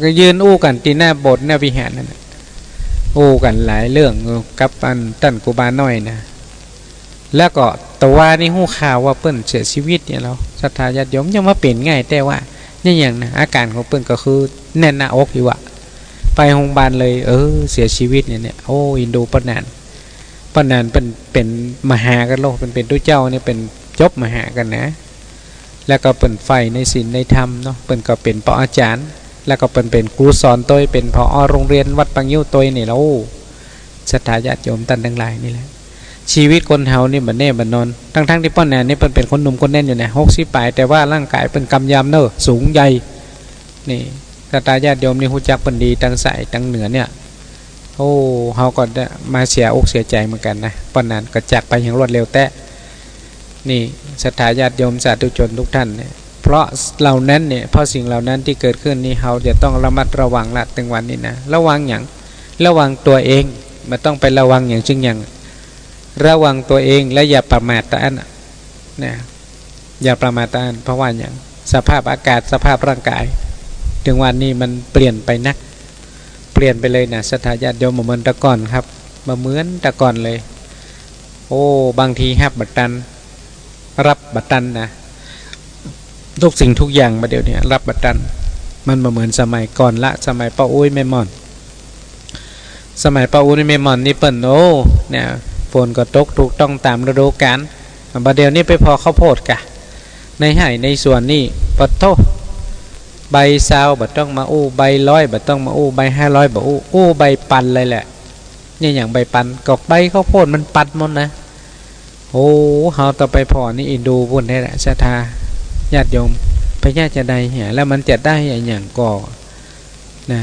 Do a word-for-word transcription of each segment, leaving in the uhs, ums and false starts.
ก็ยืนอู้กั๋นตี้หน้าโบสถ์หน้าวิหารนั่นน่ะ อู้กั๋นหลายเรื่องกับอันต้านครูบาน้อยนะ แล้วก็ตะวานี้ฮู้ข่าวว่าเปิ้นเสียชีวิตเนี่ยเนาะ ศรัทธาญาติโยม ยังว่าเป๋นง่าย แต่ว่าเนี่ยอย่างนะ อาก๋ารของเปิ้นก็คือแน่นหน้าอกอยู่อะ ไปโฮงบาลเลย เออ เสียชีวิตเนี่ย เนี่ย โอ้ อินดูป้อหนาน ป้อหนานเปิ้นเป๋นมหากั๋นโลก เปิ้นเป๋นตุ๊เจ้าเนี่ย เป๋นจบมหากั๋นนะ แล้วก็เปิ้นใฝ่ในศีลในธรรมเนาะ เปิ้นก็เป๋นปออาจ๋ารย์ แล้วก็เปิ้นเป๋นครูสอนตวย เป๋น ผอ โฮงเฮียนวัดปางงิ้วตวยนี่แหละ โอ้ ศรัทธาญาติโยมต้านตังหลายนี่แหละ ชีวิตคนเฮานี่บ่แน่บ่นอน ตังๆ ตี้ป้อหนานนี่เปิ้นเป๋นคนหนุ่มคนแน่นอยู่นะ หกสิบป๋าย แต่ว่าร่างก๋ายเปิ้นกำยำเน่อ สูงใหญ่ นี่ ศรัทธาญาติโยมนี่ฮู้จักเปิ้นดี ตังสายตังเหนือเนี่ย โอ้ เฮาก็ได้มาเสียอกเสียใจ๋เหมือนกั๋นนะ ป้อหนานก็จากไปอย่างรวดเร็วแต๊ นี่ ศรัทธาญาติโยมสาธุชนทุกท่านเนี่ย เพราะเหล่านั้นเนี่ย เพราะสิ่งเหล่านั้นตี้เกิดขึ้นนี่ เฮาจะต้องระมัดระวังละ ตึงวันนี้นะ ระวังหยัง ระวังตั๋วเอง บ่ต้องไประวังหยังซึ่งหยัง ระวังตั๋วเอง และอย่าประมาทตะอั้นน่ะ นะ อย่าประมาทตะอั้น เพราะว่าหยัง สภาพอากาศ สภาพร่างก๋าย ตึงวันนี้มันเปลี่ยนไปนัก เปลี่ยนไปเลยนะ ศรัทธาญาติโยม บ่เหมือนแต่ก่อนครับ บ่เหมือนแต่ก่อนเลย โอ้ บางทีฮับบ่ตัน ฮับบ่ตันนะ ทุกสิ่งทุกอย่างบ่าเดี่ยวนี้ฮับบ่ตัน มันบ่เหมือนสมัยก่อนละ สมัยป้ออุ๊ยแม่หม่อน สมัยป้ออุ๊ยแม่หม่อนนี่เปิ้น โอ้ เนี่ย ฝนก็ตกถูกต้องต๋ามฤดูกาล บ่าเดี่ยวนี้ไปผ่อข้าวโพดกะ ในไฮ่ในสวนนี่ ปะโธ่ ใบซาวบ่ต้องมาอู้ ใบร้อยบ่ต้องมาอู้ ใบห้าร้อยบ่อู้ อู้ใบปันเลยแหละ เนี่ยอย่างใบปัน ก็ใบข้าวโพดมันปันหมดนะ โอ้ เฮาต้องไปผ่อนี่อินดูปู้นแต๊แหละ ศรัทธาญาติโยม ไปยากจะได้เหีย แล้วมันจะได้อะหยังก่อ นะ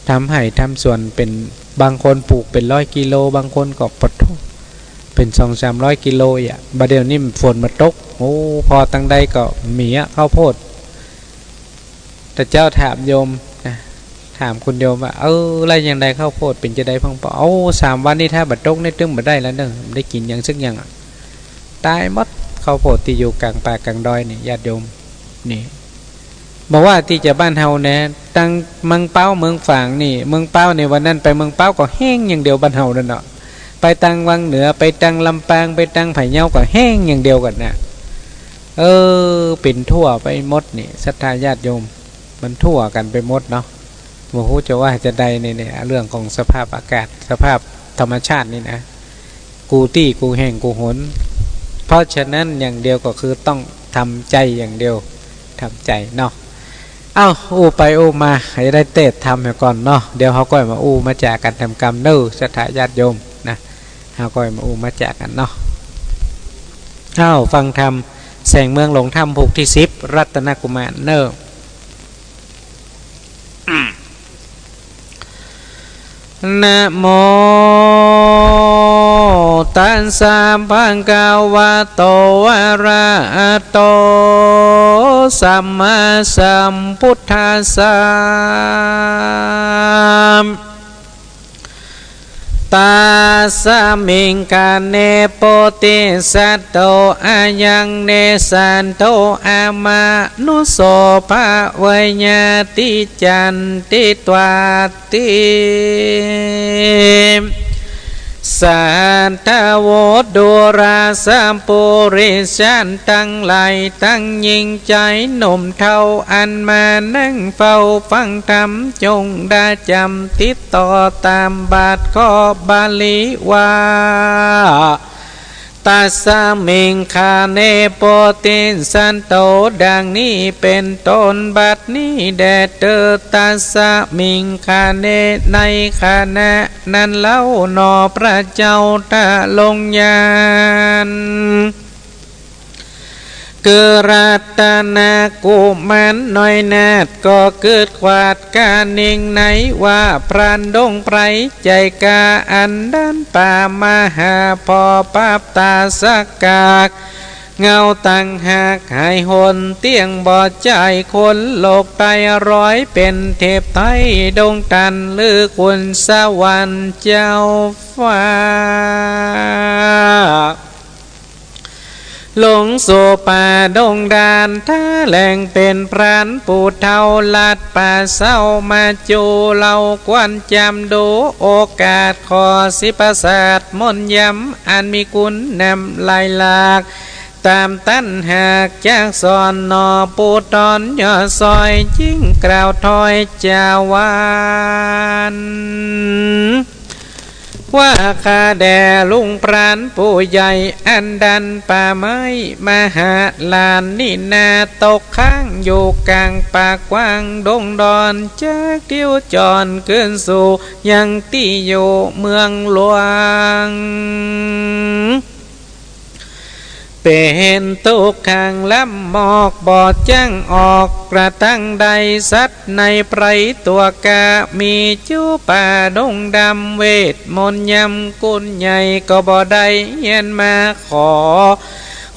ทำไฮ่ทำสวนเป๋น บางคนปลูกเป๋นร้อยกิโล บางคนก็ปะโธ่ เป๋นสองสามร้อยกิโลอะ บ่าเดี่ยวนี้ฝนมาตก โอ้ ผ่อตังใดก็เหียข้าวโพด แต่เจ้าถามโยมนะ ถามคุณโยมว่า เออ แล้วยังใดข้าวโพดเป๋นจะใดพ่องปอ โอ้ สามวันนี้ถ้าบ่ตกนี่ตึงบ่ได้แล้วเน่อ บ่ได้กิ๋นหยังสักอย่างอะ ต๋ายหมด ข้าวโพดตี้อยู่ก๋างป่าก๋างดอยนี่ ญาติโยม นี่ บ่ว่าตี้จะบ้านเฮานะ ตังเมืองป๊าวเมืองฝางนี่ เมืองป๊าวในวันนั้นไปเมืองป๊าวก็แห้งอย่างเดียวบ้านเฮานั่นเนาะ ไปตังวังเหนือ ไปตังลำปาง ไปตังพะเยาก็แห้งอย่างเดียวกั๋นนะ เออ เป๋นทั่วไปหมดนี่ ศรัทธาญาติโยม มันทั่วกั๋นไปหมดเนาะ บ่ฮู้จะว่าจะใดเนี่ย เนี่ย เรื่องของสภาพอากาศ สภาพธรรมชาตินี่นะ กู้ตี้กู้แห่งกู้หน เพราะฉะนั้นอย่างเดียวก็คือต้องทำใจ๋อย่างเดียว ทำใจ๋เนาะ เอ้า อู้ไปอู้มา ให้ได้เตศน์ธรรมเหียก่อนเนาะ เดี๋ยวเฮาก็มาอู้มาจ๋ากั๋นแถมกำเน่อ ศรัทธาญาติโยมนะ เฮาก็มาอู้มาจ๋ากั๋นเนาะ เอ้า ฟังธรรม แสงเมืองหลงธรรมผูกตี้สิบ รัตนกุมารเน่อ นะโม ตัสสะ ภะคะวะโต อะระหะโต สัมมาสัมพุทธัสสะ ตัสสะ มิงคะเนะ โพธิสัตโต อะยัง เนสันโท อะมานุสโส ภะเว ญาติ จันติ ตวาติ สัตถะโว ดูราสะ ปุริสันตังหลาย ตังญิงจายหนุ่มเฒ่า อันมานั่งเฝ้าฟังธรรม จงได้จำติดต่อต๋ามบาทข้อบาลีว่า ตัสสะ มิงคะเนะ โพธิสัตโต ดังนี้เป๋นต้น บัดนี้แด่เธอ ตัสสะ มิงคะเนะ ในขณะนั้นเล่าหนอ พระเจ้าทรงญาณ คือรัตนกุมารน้อยนาถ ก็เกิดขวาดกระหนิ่งในว่า พรานดงไพรใจ๋กล้า อันเดินป่ามหา พอปรับตาสักกาก เงาต่างหากหายหน เตี้ยงบ่ใจ้คนโลกใต้ ร้อยเป๋นเทพไต้ดงตัน ลือขุนสวรรค์เจ้าฟ้า ลงสู่ป่าดงดาน ถ้าแหล่งเป๋นพรานผู้เฒ่า ลัดป่าเซามาจู๋ เฮากวนจำดูโอกาส ขอสิประสาทมนต์ย้ำ อันมีคุณนำหลายหลาก ต๋ามตันหากจักสอนหนอ ผู้ต๋อนยอดซอย จึงกล่าวถ้อยจาหวาน ว่าข้าแด่ลุงพรานผู้ใหญ่ อันดันป่าไม้มาหาหลานนี่นา ตกค้างอยู่ก๋างป่ากว้างดงดอน จักเตียวจอนคืนสู่ยังตี้อยู่เมืองหลวง เป๋นตุ๊กข์ขังล้ำมอก บ่จั้งออกกระตังใด สัตว์ในไพร่ตั๋วกา มีจู๋ป่าดงดำ เวทมนต์ย้ำคุณใหญ่ ก็บ่ได้เฮียนมา ขอ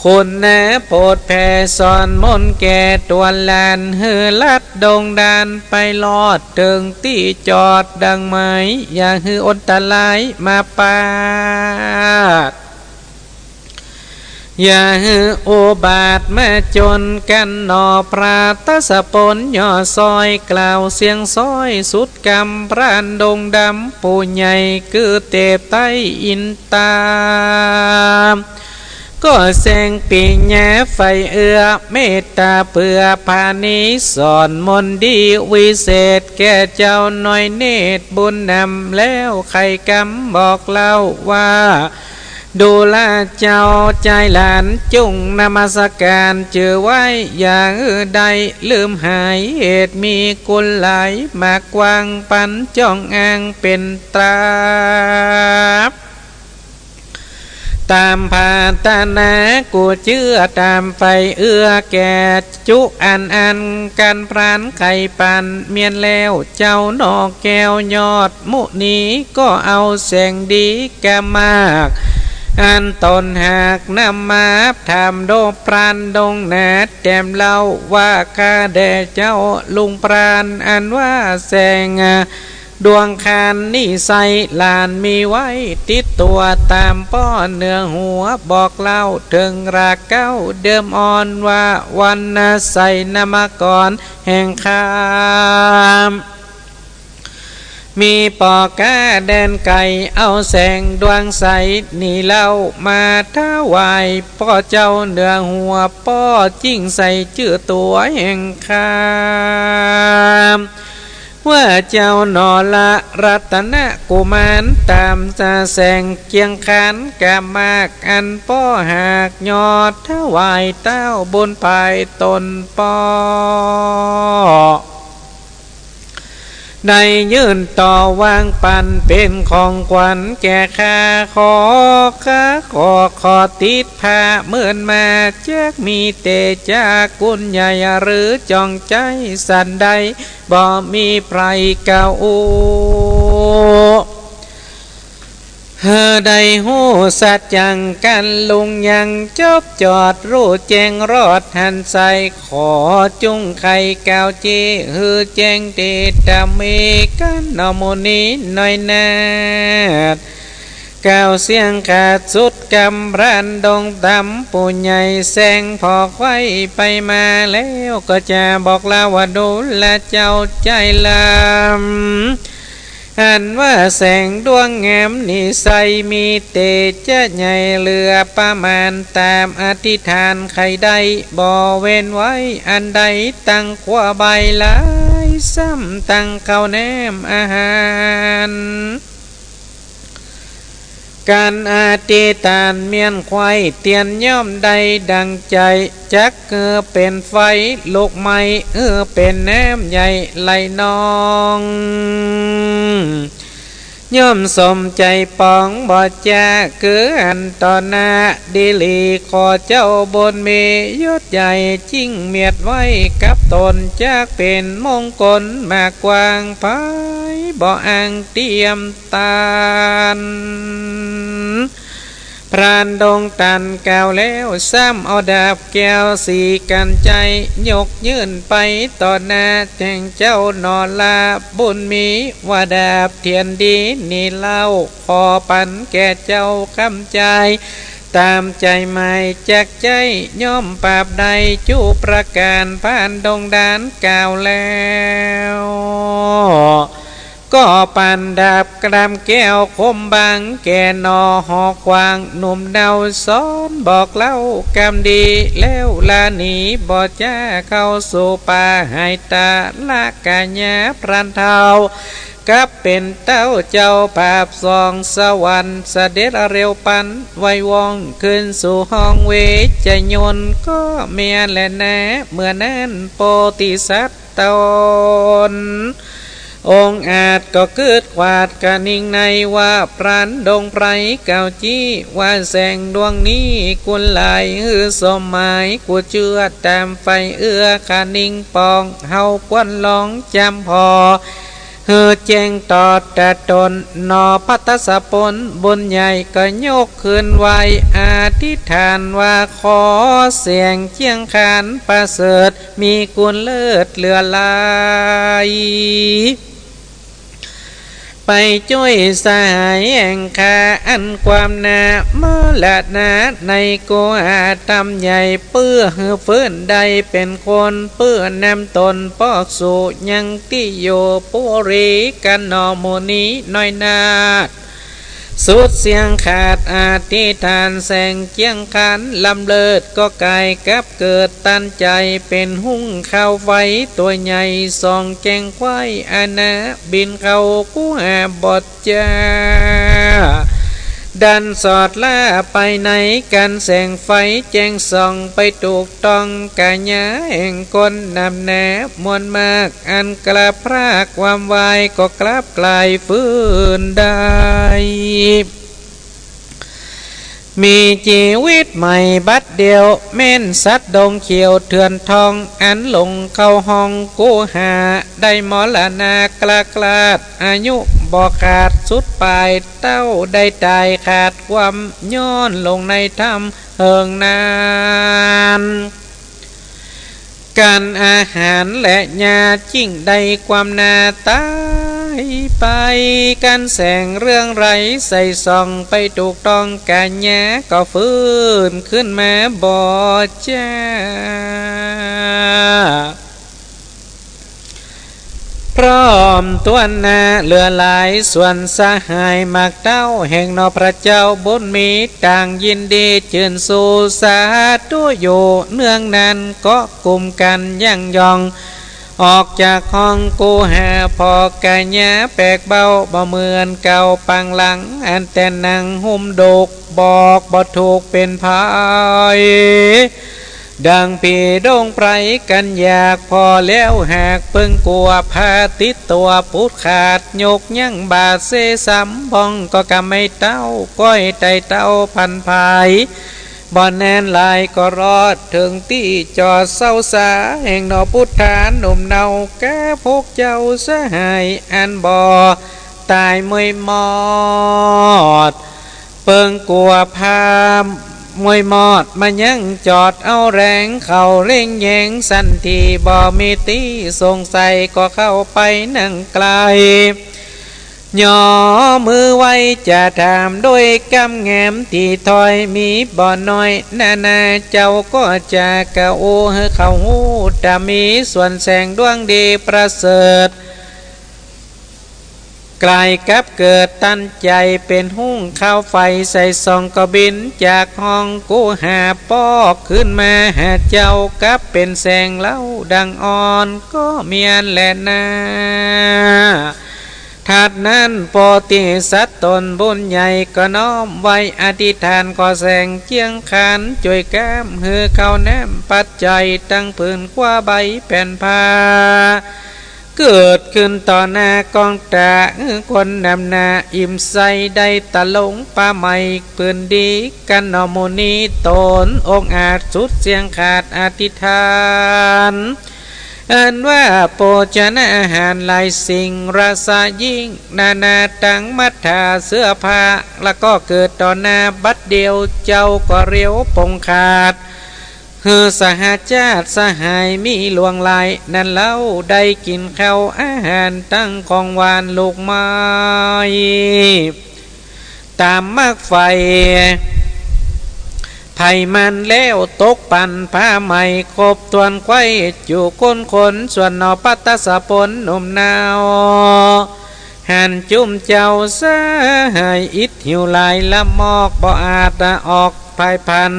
คุณนาโปรดแผ่สอนมนต์แก่ตั๋วหลาน หื้อลัดดงดานไปรอดเถิงตี้จอดดังหมาย อย่าหื้ออันตรายมาปาด อย่าหื้ออุบาทมาจนกั๋นหนอ พระทศพลยอดซอย กล่าวเสียงซ้อยสุดกำ พรานดงดำผู้ใหญ่ คือเตปไต้อินตา ก็แสงปิญญาใฝ่เอื้อ เมตต๋าเปื้อผาณี สอนมนต์ดีวิเศษ แก่เจ้าน้อยเนตรบุญนำ แล้วไขกำบอกเล่าว่า ดูราเจ้าจายหลาน จุ่งนมัสก๋านจื้อไว้ อย่าหื้อได้ลืมหาย เหตุมีคุณหลายมากกว้าง ปันจ้องอ้างเป๋นตราบ ต๋ามผาตนากูเจื้อ ต๋ามใฝ่เอื้อแก่จุอันอั้น ก๋านพรานไขปันเมียนแล้ว เจ้าหน่อแก้วยอดมุนี ก็เอาแสงดีกะมาก อันต๋นหากนำมาถามโดพรานดงนา แต้มเล่าว่า ข้าแด่เจ้าลุงพราน อันว่าแสง ดวงคานนี้ไส้ หลานมีไว้ติดตั๋ว ต๋ามป้อเหนือหัว บอกเล่าเถิงรากเก๊าเดิมอ่อน ว่าวันนาไส้นามกรแห่งข้า มีป่อก๊าแดนไก๋ เอาแสงดวงใสนี้เล่า มาถวายป้อเจ้าเหนือหัว ป้อจึงใส่จื้อตั๋วแห่งข้า ว่าเจ้าหน่อละรัตนกุมาร ต๋ามจะแสงเจียงคานกะมาก อันป้อหากยอดถวายเต้าบุญภายต๋นป้อ ได้ยื่นต่อวางปันเป๋นของขวัญแก่ข้า ขอข้าขอ ขอติดผ้าเมินมา จักมีเตจ๊ะคุณใหญ่ หรือจ่องใจ๋สันใด บ่มีใผเก่าอู้ หื้อได้ฮู้สัจจังกั๋นลุงยัง จบจอดฮู้แจ้งรอดหันใส ขอจุ่งไขกล่าวเจ้ หื้อแจ้งเตตะเมกั๋นหนอมุนีน้อยนาฏ กล่าวเสียงขาดสุดกำ พรานดงดำผู้ใหญ่ แสงผ่อไขว้ไปมาแล้ว ก็จะบอกเล่าว่า ดูราเจ้าจายหลาน อันว่าแสงดวงงามนี้ไส้ มีเตจ๊ะใหญ่เหลือประมาณ ต๋ามอธิษฐานใค่ได้ บ่เว้นไว้อันใด ตังครัวบ่ายหลาย ซ้ำตังข้าวแหนมอาหาร ก๋านอธิษฐานเมี้ยนไขว้เตียนย่อมได้ดั่งใจ๋ จักหื้อเป๋นไฟลุกไหม้ หื้อเป๋นน้ำใหญ่ไหลนอง ย่อมสมใจ๋ปองบ่จ๊ะ คืออันต่อหน้าดีหลี ขอเจ้าบุญมียศใหญ่ จึ่งเมียดไว้กับต๋น จักเป๋นมงคลมากกว้าง ใผบ่อั้งเตียมต้าน พรานดงตันกล่าวแล้ว ซ้ำเอาดาบแก้วสีกัญชัย ยกยื่นไปต่อหน้าแจ้งเจ้าหน่อละบุญมี ว่าดาบเทียนดีนี้เล่า ขอปันแก่เจ้าคำใจ๋ ต๋ามใจ๋หมายจักใจ๊ ย่อมปราบได้จุประก๋าน พรานดงดารกล่าวแล้ว ก็ปานดาบกรามแก้วคมบาง แก่หน่อหอกขวางหนุ่มเนา สอนบอกเล่ากำดี แล้วลาหนีบ่จ้า เข้าสู่ป่าหายต๋าละ ก๋ายาพรานเฒ่า กับเป๋นเต้าเจ้าภาพสองสวรรค์ เสด็จเร็วปันไวว่อง ขึ้นสู่ห้องเวชยนต์ ก็แม่นแลนา เมื่อนั้นโพธิสัตว์ต๋น องอาจก็กึ๊ดขวาดคะนิงในว่า พรานดงไพรกล่าวจี้ว่า แสงดวงนี้กุลหลาย หื้อสมหมายกูเจื้อต๋ามใฝ่เอื้อ คะนิงปองเฮาควรลองจ๋ำผ่อ หื้อแจ้งต๋อดต๋าต๋น หน่อพระทศพลบุญใหญ่ ก็ยกขึ้นไหว้อธิษฐานว่า ขอแสงเจียงคานประเสริฐ มีกุณเลิศเหลือหลาย ไปจ้วยสหายแห่งข้า อันความหน้ามรณะในกูหาถ้ำใหญ่ เปื้อหื้อฟื้นได้เป๋นคน เปื้อนำต๋นปอกสู่ยังตี้อยู่ ปุรีกันหน่อหมู่นี้น้อยนาฏ สุดเสียงขาดอธิษฐาน แสงเจียงคานล้ำเลิศ ก็ก๋ายกลับเกิดตันใจ๋ เป๋นฮุ่งข้าวไฟตั๋วใหญ่ ส่องแจ้งไขว้อานา บินเข้ากูหาบอดจ้า ดันสอดล่าไปในกัน แสงไฟแจ้งส่องไปถูกต้องก๋ายาแห่งคนนับหนามวลมาก อันกลับพรากความวาย ก็กลับกลายฟื้นได้ มีจีวิตใหม่บัดเดียว แม่นสัตว์ดงเขียวเถื่อนทอง อันหลงเข้าห้องกูหา ได้มรณะคลาคลาด อายุบ่ขาดสุดปาย เต้าได้ต๋ายขาดความ ย้อนลงในถ้ำเหิงนาน ก๋านอาหารและยา จึ่งได้ความหน้าต๋ายไป ก๋านแสงเรืองไร้ใสส่อง ไปถูกต้องก๋ายา ก็ฟื้นขึ้นมาบอดจ้า พร้อมถ้วนหน้าเหลือหลาย ส่วนสหายหมากเต้า แห่งหน่อพระเจ้าบุญมี ต่างยินดีจื่นสู่สาธุอยู่ เนืองนั้นก็กลุ่มกั๋นยั้งย่อง ออกจากห้องกูหา ผ่อก๋ายาแปลกเบ้า บ่เหมือนเก่าปางหลัง อันแต่นั่งหุ้มโดก บอกบ่ถูกเป๋นใผ ดังผีดงไพรกั๋นอยาก ผ่อแล้วหากเปิงกั๋ว ผ้าติดตั๋วปุดขาด ยกยั้งบาดเซซ้ำ บ้องก็กำไม้เต้า ก้อยไต่เต้าพันผาย บ่นานหลายก็รอดเถิงตี้จอดเซาสา แห่งหน่อพุทธาหนุ่มเนา กับพวกเจ้าสหายอันบ่ต๋ายมวยมอด เปิงกั๋วผ้ามวยมอด มายั้งจอดเอาแรง เข้าเร่งแยงสันที บ่มีตี้สงสัย ก็เข้าไปนั่งใก้ ย่อมือไหว้จะถาม ด้วยกำแหงมตี้ถ้อย มีบ่น้อยนานา เจ้าก็จะกล่าวหื้อเขาฮู้ ถ้ามีส่วนแสงดวงดีประเสริฐ ก๋ายกลับเกิดตันใจ๋ เป๋นฮุ่งข้าวไฟใสส่อง ก็บินจากห้องกูหา ปอกขึ้นมาหาเจ้า กับเป๋นแสงเล่าดังอ่อน ก็เมียนแลนา ถัดนั้นโพธิสัตว์ต๋นบุญใหญ่ ก็น้อมไหว้อธิษฐาน ขอแสงเจียงคานจ้วยก้าม หื้อข้าวน้ำปัจจัย ตังผืนคว้าใบแผ่นผ้า เกิดขึ้นต่อหน้ากองต๋า หื้อคนนับหน้าอิ่มใส ได้ตะลงผ้าใหม่ผืนดี กั๋นหน่อหมู่นี้ ต๋นองอาจสุดเสี้ยงขาดอธิษฐาน อันว่าโภชนะอาหารหลายสิ่ง รสยิ่งนานาตัง มัฏฐาเสื้อผ้า แล้วก็เกิดต่อหน้าบัดเดียว เจ้าก็เรียวปงขาด หื้อสหาญาติสหายมีหลวงหลาย นั้นเล่าได้กิ๋นข้าวอาหารตังของหวานลูกไม้ ต๋ามมากใฝ่ ไผ่มันแล้วตกปันผ้าใหม่ครบถ้วนไขว้ อยู่คนคนส่วนหนอปัตตสะพลหนุ่มนาว หันจุมเจ้าสหายอิดหิวหลายละมอกบ่อาจออกผายผัน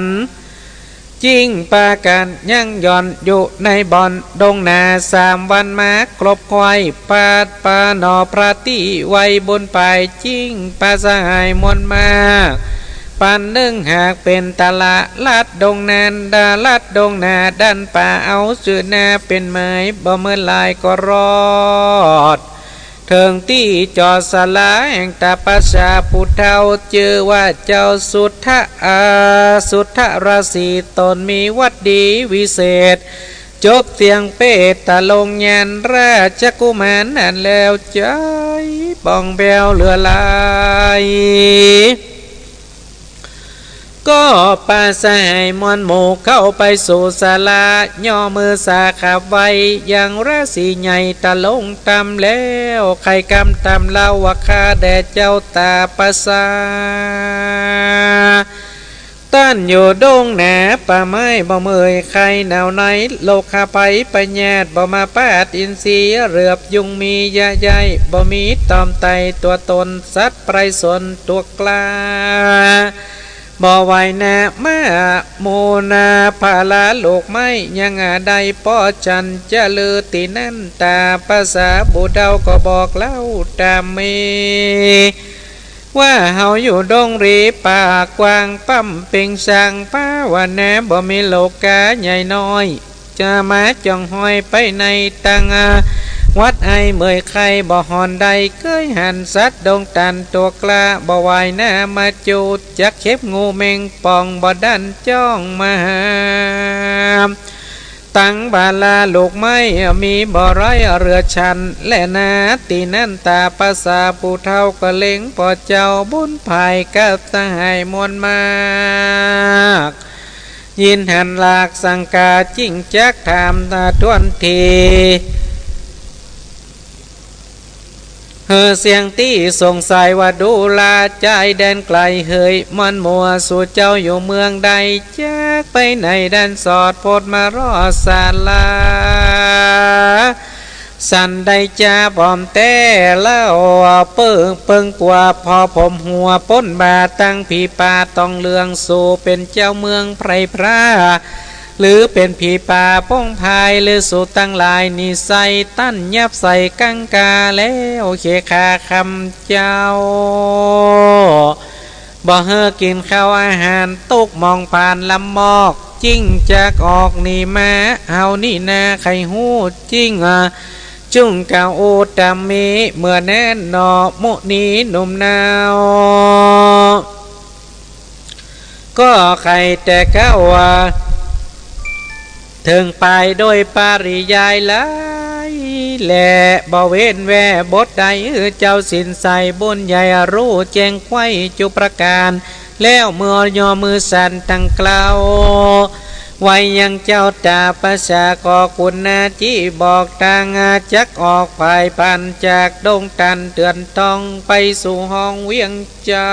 จิ่งปากั๋นยังหย่อนอยู่ในบ่อนดงนา สามวันมาครบไขว้ ปาดปาหนอพระตี้ไว้บุญปาย จิ่งปาสหายมวลมาก ปันนึ่งหากเป๋นตลาดลัดดงนานดาลัดดงนาดันป่าเอาจื้อนาเป๋นหมาย บ่เมินหลายก็รอด เถิงตี้จอดศาลาแห่งตาปัสสาผู้เฒ่า จื้อว่าเจ้าสุทธะ อา สุทธะราศีต๋นมีวัตรดีวิเศษ จบเตียงเปตตะลงค์ญาณราชกุมารนั้นแล้ว ใจ๋ป่องแผ้วเหลือหลาย ก็ปาสหายมวลหมู่เข้าไปสู่ศาลา ย่อมือสาขับไหว้ยังราศีใหญ่ตะลงค์ต่ำแล้ว ใค่กำต่ำเล่าว่า ข้าแด่เจ้าตาปัสสา ต้านอยู่ดงหนาป่าไม้บ่เมื่อยไข้หนาวใน โรคภัยพยาธิบ่มาปาดอินทรีย์ เหลือบยุงมีเยื่อใย บ่มีตอมไตตั๋วตน สัตว์ไพร่สนตัวกล้า บ่ไหวหน้ามาหมู่นา ภาระลูกไม้ยังอาได้ป้อจัน จะลือตี้นั้นตาปัสสาผู้เฒ่าก็บอกเล่าต๋ามมี ว่าเฮาอยู่ดงรีป่ากว้าง ปำเพ็งสร้างภาวนา บ่มีโลกาใหญ่น้อย จะมาจ้องห้อยไปในตัง วัดไอเมื่อยไข้บ่ห่อนได้ เกยหันสัตว์ดงตันตัวกล้า บ่ไหวหน้ามาจูด จักเข็บงูแมงป่อง บ่ดันจ้องมาหา ตังบาลาลูกไม้มีบ่ร้อยเหลือฉัน และนาตี้นั้นตาปัสสาผู้เฒ่าก็เล็งป้อเจ้าบุญภายกับสหายมวลมาก ยินหันหลากสังกาจิ่งจักถามถ้วนที หื้อเสียงตี้สงสัยว่า ดูราชายแดนไกลเหย มวลหมู่สู่เจ้าอยู่เมืองใด จักไปไหนดันสอดพดมารอดศาลา สันได้จาปลอมแต๊เล่า เปิ้ง เปิ้งกั๋วผ่อผมหัวป๊นบ่า ตังผีป่าต๋องเหลือง สูเป๋นเจ้าเมืองไพร่พร่า หรือเป๋นผีป่าป้องภาย หรือสูตังหลายนี้ใส่ตันยับใส่กังกาแล้ว เขขาคำเจ้า บ่หื้อกิ๋นข้าวอาหาร ตุ๊กหมองผ่านลำมอก จิ่งจักออกหนีมา เฮานี่นาใค่ฮู้จิ่ง จุ่งกล่าวอู้ต๋ามมี เมื่อนั้นหนอมุนีหนุ่มนาว ก็ใค่แต่กล่าวว่า เถิงไปโดยปริยายหลาย และบ่เว้นแว่บทใด เจ้าสินใสบุญใหญ่ ฮู้แจ้งไขว้จุประก๋าน แล้วเมื่อย่อมือสั่นตังกล่าว ไว้ยังเจ้าตาปัสสา ก็คุณนาจิบอกตาง จักออกผายผันจากดงตันเถื่อนต้อง ไปสู่ห้องเวียง ใจ๋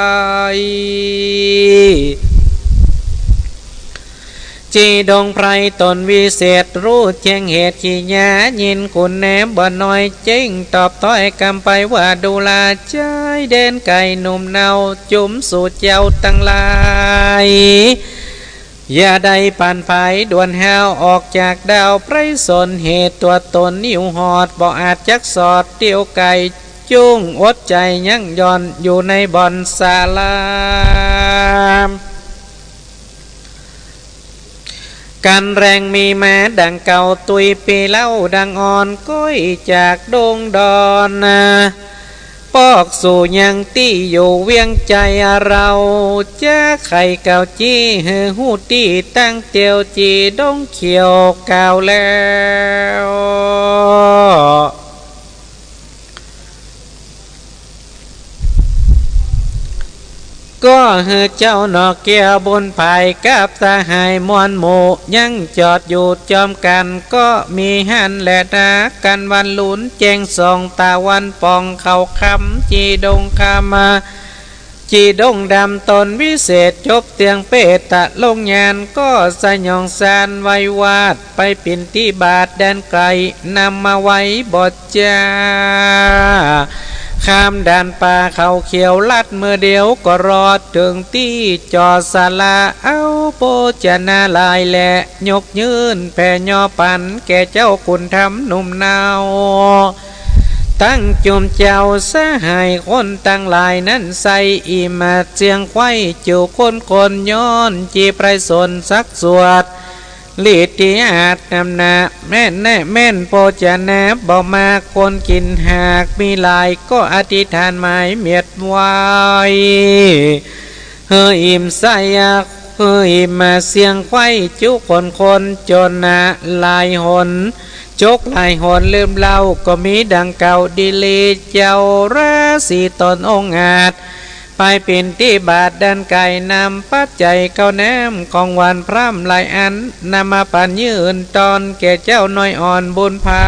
จีดงไพรต๋นวิเศษ ฮู้แจ้งเหตุขี้ยา ยินคุณแนมบ่น้อย เจ้งตอบถ้อยกำไปว่า ดูราชายแดนไกลหนุ่มเนา จุมสู่เจ้าตังหลาย อย่าได้ปั่นไผด่วนห้าว ออกจากดาวไพรสน เหตุตั๋วต๋นหิวหอด บ่อาจจักสอดเตียวไก๋ จุ่งอดใจ๋ยั้งหย่อนอยู่ในบ่อนศาลา กันแรงมีมาดังเก่า ตุ้ยปี้เล่าดังอ่อน ก้อยจากดงดอน ปอกสู่ยังตี้อยู่เวียงใจ๋ เฮาจะไขกล่าวจี้ หื้อฮู้ตี้ตั้งเตียว จีดงเขียวกล่าวแล้ว ก็หื้อเจ้าหนอเกี้ยวบุญภายกับสหายมวลหมู่ ยังจอดอยู่จอมกั๋น ก็มีหั้นแลนา กั๋นวันลุนแจ้งส่องตะวันป่อง เข้าค่ำจีดงคำ จีดงดำต๋นวิเศษ จบเตียงเปตตะลงญาณ ก็สยองสานไหว้วาด ไปปิณฑิบาตแดนไก๋ นำมาไว้บ่จ้า ข้ามด่านป่าเขาเขียวลัดเมื่อเดียว ก็รอดเถิงตี้จอดศาลา เอาโภชนาหลายแล ยกยื่นแผ่ยอปัน แก่เจ้าขุนธรรมหนุ่มเนา ตังจุมเจ้าสหายคนตังหลายนั้นไส้ อิ่มเสียงใคว้จุคนคน ย้อนจีไพร่สนสักสวด ฤทธิอาจนำหน้า แม่นแน่แม่นโภชนาบ่มาก คนกิ๋นหากมีหลาย ก็อธิษฐานหมายเมียดไว้ หื้ออิ่มไส้ หื้ออิ่มเสียงใคว้จุคนคน จนหลายหน จกหลายหนลืมเล่า ก็มีดังเก่าดีหลี เจ้าราศีต๋นองอาจ ไปปิณฑิบาตแดนไก๋ นำปัจจัยข้าวน้ำของหวานพร่ำหลายอัน นำมาปันยื่นตอน แก่เจ้าน้อยอ่อนบุญไพร่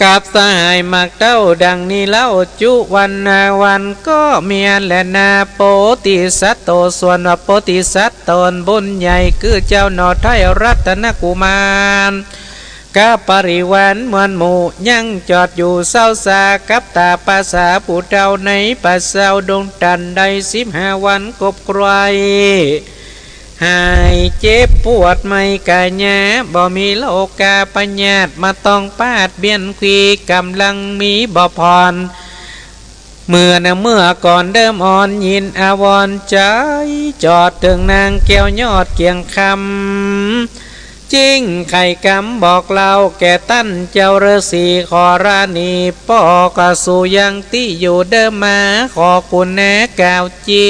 กับสหายหมากเต้าดังนี้เล่า จุวันนาวันก็มีอันแลนา โพธิสัตว์โต ส่วนว่าโพธิสัตว์ต๋นบุญใหญ่ คือเจ้าหน่อไท้รัตนกุมาร กับปริวารมวลหมู่ ยังจอดอยู่เศร้าซา กับตาปราสาทผู้เฒ่า ในป่าเศร้าดงตัน ได้สิบห้าวันกบไกว หายเจ็บปวดไม่กายา บ่มีโรคาพยาธิมาต้องปาดเบียนขี ก๋ำลังมีบ่ผ่อน เมื่อนะเมื่อก่อนเดิมอ่อน ยินอาวรณ์ใจ๋ จอดเถิงนางแก้วยอดเกียงคำ จึงไขกำบอกเล่า แก่ต้านเจ้าฤๅษีขอราณี ปอกสู่ยังตี้อยู่เดิมมา ขอกุณแน่กล่าว จี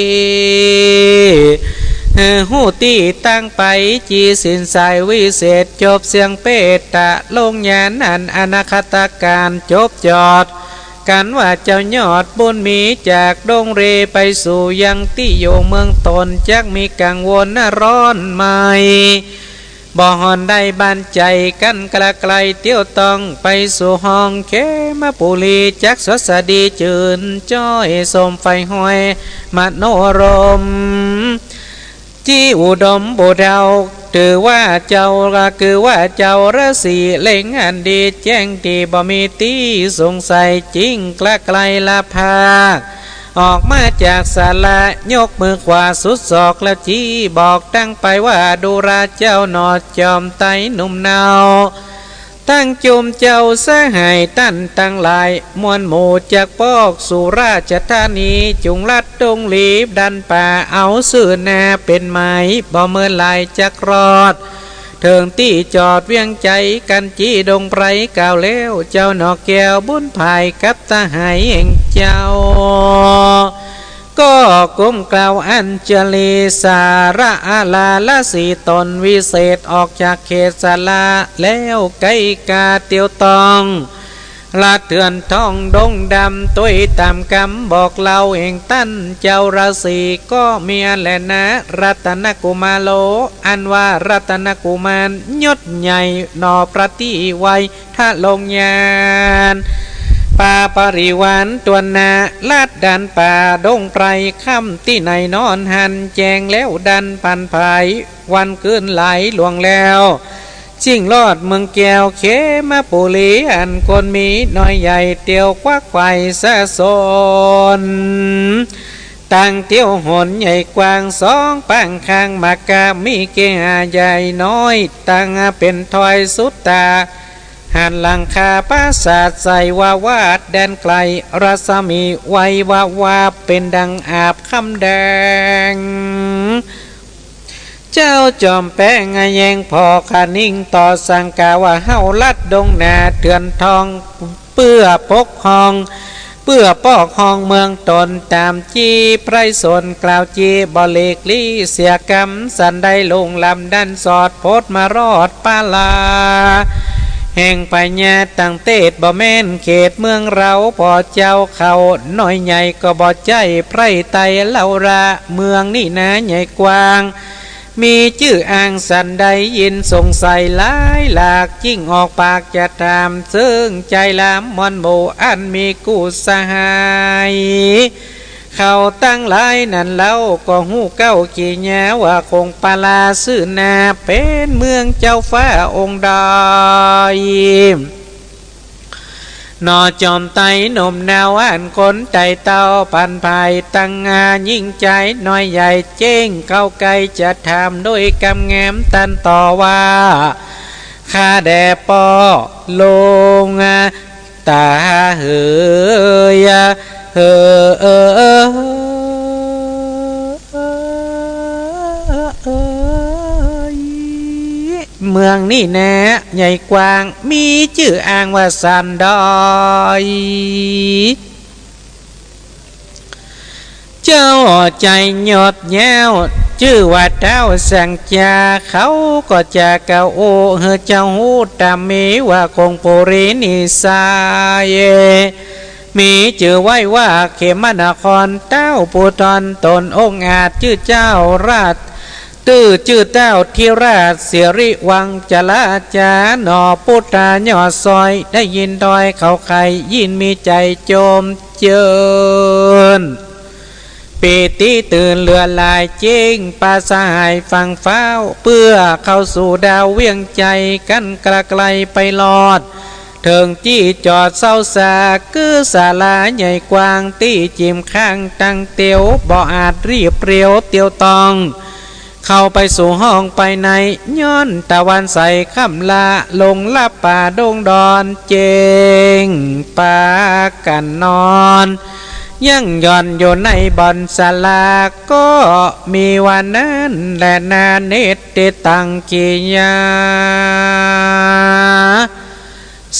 หื้อฮู้ตี้ตั้งไป จีสินสายวิเศษ จบเสียงเปตตะลงญาณ อันอนาคตการจบจอด กันว่าเจ้ายอดบุญมี จากดงเรไปสู่ยังตี้อยู่เมืองต๋น จักมีกังวลนะร้อนไม่ บ่ห่อนได้บานใจ๋ กันกระไกลเตียวต้อง ไปสู่ห้องเขมปุรี จักสวัสดีจื่นจ้อย สมใฝ่ห้อยมโนรม จีอุดมบุตรเฮา ถือว่าเจ้า คือว่าเจ้าฤๅษีเล็งอันดีแจ้ง ตี้บ่มีตี้สงสัย จึงกระไกลละพา ออกมาจากศาลา ยกมือขวาสุดศอกแล้วจี้บอกตั้งไปว่า ดูราเจ้าหน่อจอมไตรหนุ่มเนา ตังจุมเจ้าสหายต้านตังหลาย มวลหมู่จักปอกสู่ราชธานี จุ่งลัดดงหลีดันป่า เอาซื่อหน้าเป๋นหมาย บ่เมินหลายจักรอด เถิงตี้จอดเวียงใจ๋ กันจีดงไพรกล่าวแล้ว เจ้าหน่อแก้วบุญภายกับสหายแห่งเจ้า ก็ก้มกราบอัญชลี สาระอาลาละสีตนวิเศษ ออกจากเขตศาลาแล้ว ไกลกาเตียวต้อง ละเถื่อนทองดงดำ ตวยต๋ามกำบอกเล่าแห่งต้านเจ้าฤๅษี ก็มีอันแลนา รัตนกุมารโล อันว่ารัตนกุมารยศใหญ่หน่อประตี้ไว ทะลงญาณ ปาปริวารตวนนา ลัดดันป่าดงไพร ค่ำตี้ไหนนอนหั้น แจ้งแล้วดันผันผาย วันคืนหลายล่วงแล้ว จึงลอดเมืองแก้วเขมปุรี อันคนมีน้อยใหญ่ เตียวควักไขว่สะสน ตังเตียวหนใหญ่กว้างสองปางข้าง มากามีเกหาใหญ่น้อย ตังเป๋นถ้อยสุดต๋า หันหลังคาปราสาทใสวาวาดแดนไกล รัศมีไหววาบวาบ เป๋นดังอาบคำแดง เจ้าจอมแป้งแยงผ่อขะนิ่งต่อสั่งกล่าวว่า เฮาลัดดงนาเถื่อนทอง เปื้อปกครอง เปื้อปอกครองเมืองต๋น ต๋ามจี้ไพร่สนกล่าวจี้ บ่หลีกลี้เสียกำ สันได้ลุ่งล้ำดันสอด โผดมารอดปาลา แห่งพญาตังเตศ บ่แม่นเขตเมืองเฮา ผ่อเจ้าเขาน้อยใหญ่ ก็บ่ใจ้ไพร่ไตเฮาละ เมืองนี้นาใหญ่กว้าง มีจื้ออ้างสันใด ยินสงสัยหลายหลาก ยิ่งออกปากจะถาม เซิงใจ๋หลามม่อนหมู่ อันมีกู้สหาย เขาตังหลายนั้นเล่า ก็ฮู้เก๊าขี้หยา ว่าคงปาลาซื่อหน้า เป๋นเมืองเจ้าฟ้าองค์ใด หนอจอมไตรหนุ่มเนา อันคนไตรเต้า ปันภายตังอา ยิ่งใจ๋น้อยใหญ่ เจ๊งเข้าใก้ จะถามโดยกำแงม ตันต่อว่า ข้าแด่ป้อหลวงต๋าเหย เหย เมืองนี้แน่ใหญ่กว้าง มีจื้ออ้างว่าสันใด เจ้าใจ๋ยอดยาว จื้อว่าท้าวสังจา เขาก็จะกล่าวอู้ หื้อเจ้าฮู้ต๋ามมี ว่าคงปุรีนิสาย มีจื้อไว้ว่าเขมนคร เต้าปุตรต๋นองค์อาจ จื้อเจ้าราช ตื้อจื้อเต้าธิราช สิริวังจราจา หนอปุตตายอดซอย ได้ยินถ้อยเขาใค่ ยิ่งมีใจ๋โจมเจิญ ปีติตื่นเหลือหลาย เจ๊งปาสหายฟังฟ้าว เปื้อเข้าสู่ดาวเวียงใจ๋ กั๋นกระไกลไปรอด เถิงตี้จอดเซาสา คือศาลาใหญ่กว้าง ตี้จิ่มข้างตังเตียว บ่อาจรีบเปรียวเตียวต้อง เข้าไปสู่ห้องไปใน ย้อนตะวันใสค่ำละ ลงลับป่าดงดอน เจ๊งปากั๋นนอน ยังหย่อนอยู่ในบ่อนศาลา ก็มีว่านั้นแหละนา เนตรติตังกิยา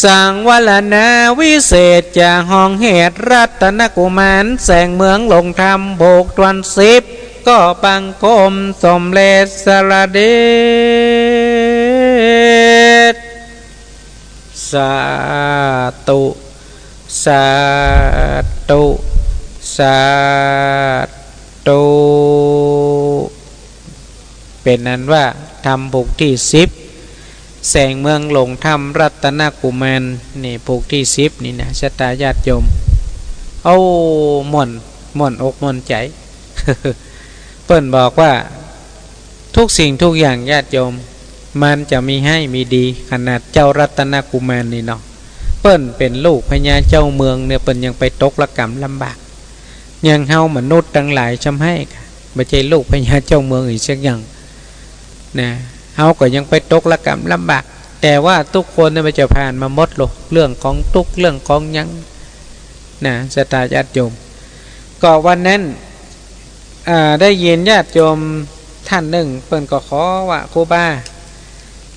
สังวรณาวิเศษ จะห้องเหตุรัตนกุมาร แสงเมืองหลงธรรม ผูกถ้วนสิบ ก็บังคมสมเร็จสละเดช สาธุ สาธุ สาธุ เป๋นอันว่าธรรมผูกตี้สิบ แสงเมืองหลงธรรมรัตนกุมาร นี่ผูกตี้สิบนี่นะ ศรัทธาญาติโยม โอ้ ม่วน ม่วนอกม่วนใจ๋ เปิ้นบอกว่า ทุกสิ่งทุกอย่างญาติโยม มันจะมีฮ้ายมีดี ขนาดเจ้ารัตนกุมารนี่เนาะ เปิ้นเป๋นลูกพญาเจ้าเมืองเนี่ย เปิ้นยังไปตกระก๋ำลำบาก อย่างเฮามนุษย์ตังหลายจำฮ้ายกะ บ่ใจ้ลูกพญาเจ้าเมืองอีกสักอย่างนะ เฮาก็ยังไปตกระก๋ำลำบาก แต่ว่าทุกคนเนี่ยมันจะผ่านมาหมดโลก เรื่องของตุ๊กข์ เรื่องของหยังนะ ศรัทธาญาติโยม ก็วันนั้น อ่า ได้ยินญาติโยมท่านนึ่ง เปิ้นก็ขอว่า ครูบา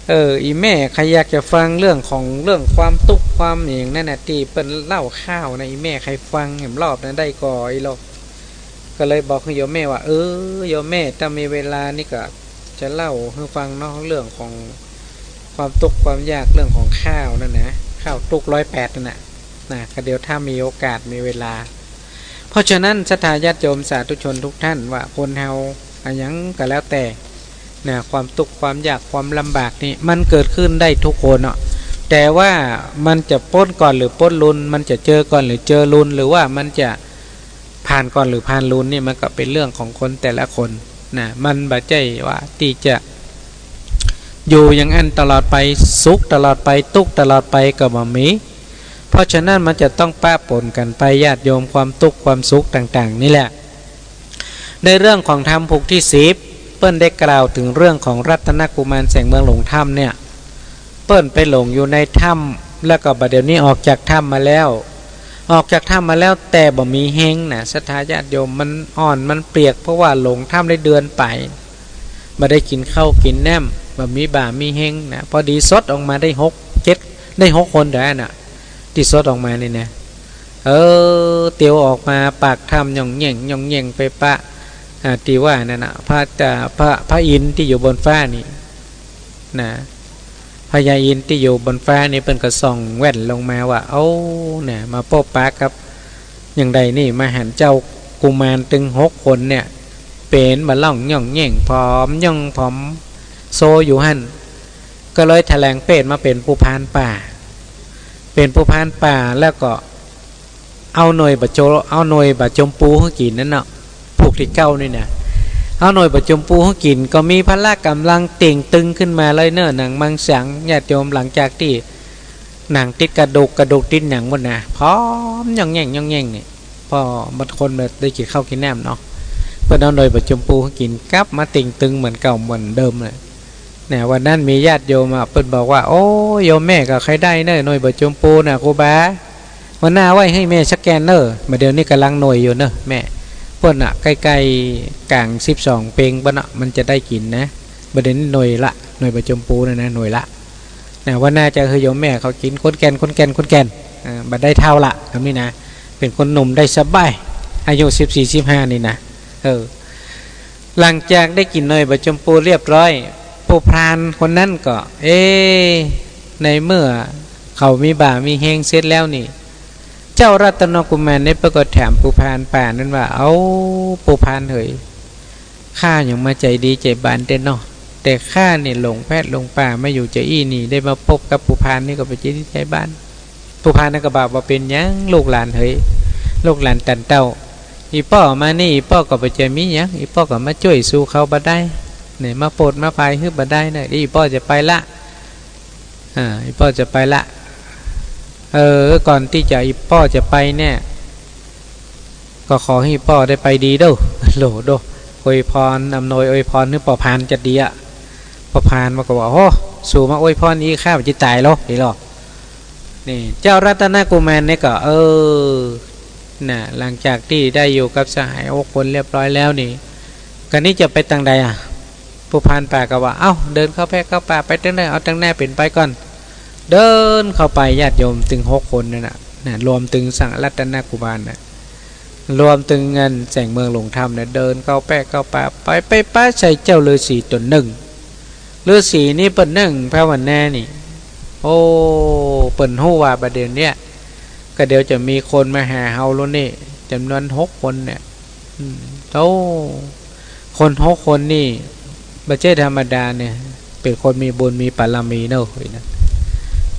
เออ อี่แม่ใค่อยากจะฟังเรื่องของ เรื่องความตุ๊กข์ความหยังนั้นน่ะ ตี้เปิ้นเล่าข่าวนะ อี่แม่ใค่ฟังแหมรอบนั้นได้ก่อ อี่ลอก ก็เลยบอกหื้อโยมแม่ว่า เออ โยมแม่ ถ้ามีเวลานี่ก็จะเล่าหื้อฟังเนาะ เรื่องของความตุ๊กข์ความยาก เรื่องของข้าวนั่นนะ ข้าวตุ๊กข์ร้อยแปดนั่นน่ะ นะ ก็เดี๋ยวถ้ามีโอกาสมีเวลา เพราะฉะนั้นศรัทธาญาติโยมสาธุชนทุกท่านว่า คนเฮาอะหยังก็แล้วแต่นะ ความตุ๊กข์ความยากความลำบากนี่มันเกิดขึ้นได้ทุกคนเนาะ แต่ว่ามันจะป๊นก่อนหรือป๊นลุน มันจะเจอก่อนหรือเจอลุน หรือว่ามันจะผ่านก่อนหรือผ่านลุนนี่ มันก็เป๋นเรื่องของคนแต่ละคนนะ มันบ่ใจ้ว่าตี้จะ อยู่อย่างอั้นตลอดไป สุขตลอดไป ตุ๊กข์ตลอดไปก็บ่มี เพราะฉะนั้นมันจะต้องปะปนกั๋นไป ญาติโยม ความตุ๊กข์ความสุขต่างๆ นี่แหละ ในเรื่องของธรรมผูกตี้สิบ เปิ้นได้กล่าวเถิงเรื่องของรัตนกุมารแสงเมืองหลงธรรมเนี่ย เปิ้นไปหลงอยู่ในถ้ำ แล้วก็บ่าเดี่ยวนี้ออกจากถ้ำมาแล้ว ออกจากถ้ำมาแล้ว แต่บ่มีเฮงนะ ศรัทธาญาติโยม มันอ่อนมันเปียก เพราะว่าหลงถ้ำได้เดือนไป บ่ได้กิ๋นข้าวกิ๋นน้ำ บ่มีบ่ามีเฮงนะ พอดีสดออกมาได้หกเจ็ด ได้หกคนเด้อน่ะ ตี้สดออกมานี่นะ เออ เตียวออกมาปากถ้ำหย่องแหย่งหย่องแหย่งไปปะ อ่า ตี้ว่านั่นน่ะ พระ อ่า พระ พระอินทร์ตี้อยู่บนฟ้านี่นะ พญาอินทร์ตี้อยู่บนฟ้านี่ เปิ้นก็ส่องแว่นลงมาว่า โอ้ เนี่ย มาปะปะกับ อย่างใดนี่ มาหันเจ้ากุมารตึงหกคนเนี่ย เป๋นบ่าล่องย่องแย่ง ผอมย่องผอมโซอยู่หั้น ก็เลยแถลงเปรตมาเป๋นผู้พรานป่า เป๋นผู้พรานป่าแล้วก็เอาหน่วยบ่าโจ เอาหน่วยบ่าจมปูหื้อกิ๋นนั้นเนาะ พวกตี้เก๊านี่นะ เอาหน่วยบ่าจมปูหื้อกิ๋น ก็มีพละก๋ำลังเต่งตึงขึ้นมาเลยเนาะ หนังมังสัง ญาติโยม หลังจากตี้หนังติดกระดูก กระดูกติดหนังหมดนะ ผอมย่องแย่งย่องแย่งนี่ เพราะบางคนบ่ได้กิ๋นข้าวกิ๋นน้ำเนาะ เปิ้นเอาหน่วยบ่าจมปูหื้อกิ๋น กลับมาเต่งตึงเหมือนเก่าเหมือนเดิมเลย เนี่ย วันนั้นมีญาติโยมอะ เปิ้นบอกว่า โอ้ โยมแม่ก็ใค่ได้เนาะ หน่วยบ่าจมปูน่ะ ครูบา วันหน้าเอาไว้หื้อแม่สักแก่นเนาะ บ่าเดี่ยวนี้ก่ำลังหน่วยอยู่เนาะแม่ เปิ้นน่ะ ใก้ๆ ก๋างสิบสองเพ็งเปิ้นน่ะ มันจะได้กิ๋นนะ บ่าเดี่ยวนี้หน่วยละ หน่วยบ่าจมปูน่ะนะ หน่วยละ นะ วันหน้าจะหื้อโยมแม่เขากิ๋น คนแก่น คนแก่น คนแก่น อ่า บ่ได้เฒ่าละ กำนี้นะ เป๋นคนหนุ่มได้สบาย อายุสิบสี่ สิบห้านี่นะ เออ หลังจากได้กิ๋นหน่วยบ่าจมปูเรียบร้อย ผู้พรานคนนั้นก็ เอ๊ะ ในเมื่อเขามีบ่ามีแฮงเสร็จแล้วนี่ เจ้ารัตนกุมารนี่เปิ้นก็ถามผู้พรานป่านั้นว่า เอ้า ผู้พรานเหย ข้าหยังมาใจ๋ดีใจ๋บานแต๊เนาะ แต่ข้านี่หลงแพทย์หลงป่ามาอยู่จาอี้นี่ ได้มาปบกับผู้พรานนี่ก็บ่ใจ๋ดีใจ๋บาน ผู้พรานนั้นก็บอกว่า บ่เป๋นหยัง ลูกหลานเหย ลูกหลานตันเต้า อี่ป้อมานี่ อี่ป้อก็บ่ใจ๋มีหยัง อี่ป้อก็มาจ้วยสูเขาบ่ได้ เนี่ย มาโปรดมาภัยหื้อบ่ได้เนาะ อี่ป้อจะไปละ อ่า อี่ป้อจะไปละ เออ ก่อนตี้จะอี่ป้อจะไปเนี่ย ก็ขอหื้อป้อได้ไปดีเด้อ โหลดโด้ อวยพร อำนวยอวยพรหื้อป้อพรานจะดีอะ ป้อพรานมันก็ว่า โอ้ สูมาอวยพรอี้ ข้าจะต๋ายแล้ว เหียหรอ นี่ เจ้ารัตนกุมารเนี่ยก็ เออ น่ะ หลังจากตี้ได้อยู่กับสหายหกคนเรียบร้อยแล้วนี่ กะนี้จะไปตางใดอะ ผู้พรานป่าก็ว่า เอ้า เดินเข้าแพะเข้าป่าไปตางใด เอาตางหน้าเป๋นไปก่อน เดินเข้าไป ญาติโยม ตึงหกคนนั่นน่ะ น่ะ รวมตึงสังรัตนกุมารน่ะ รวมตึงอันแสงเมืองหลวงธรรมเนี่ย เดินเข้าแพะเข้าป่าไป ไปปะใส่เจ้าฤๅษีต๋นนึ่ง ฤๅษีนี่เปิ้นนึ่งภาวนานี่ โอ้ เปิ้นฮู้ว่าบ่าเดี่ยวเนี้ย ก็เดี๋ยวจะมีคนมาหาเฮาแล้วนี่ จ๋ำนวนหกคนเนี่ย อืม โอ้ คนหกคนนี่ บ่ใจ้ธรรมดาเนี่ย เป๋นคนมีบุญมีบารมีเนาะ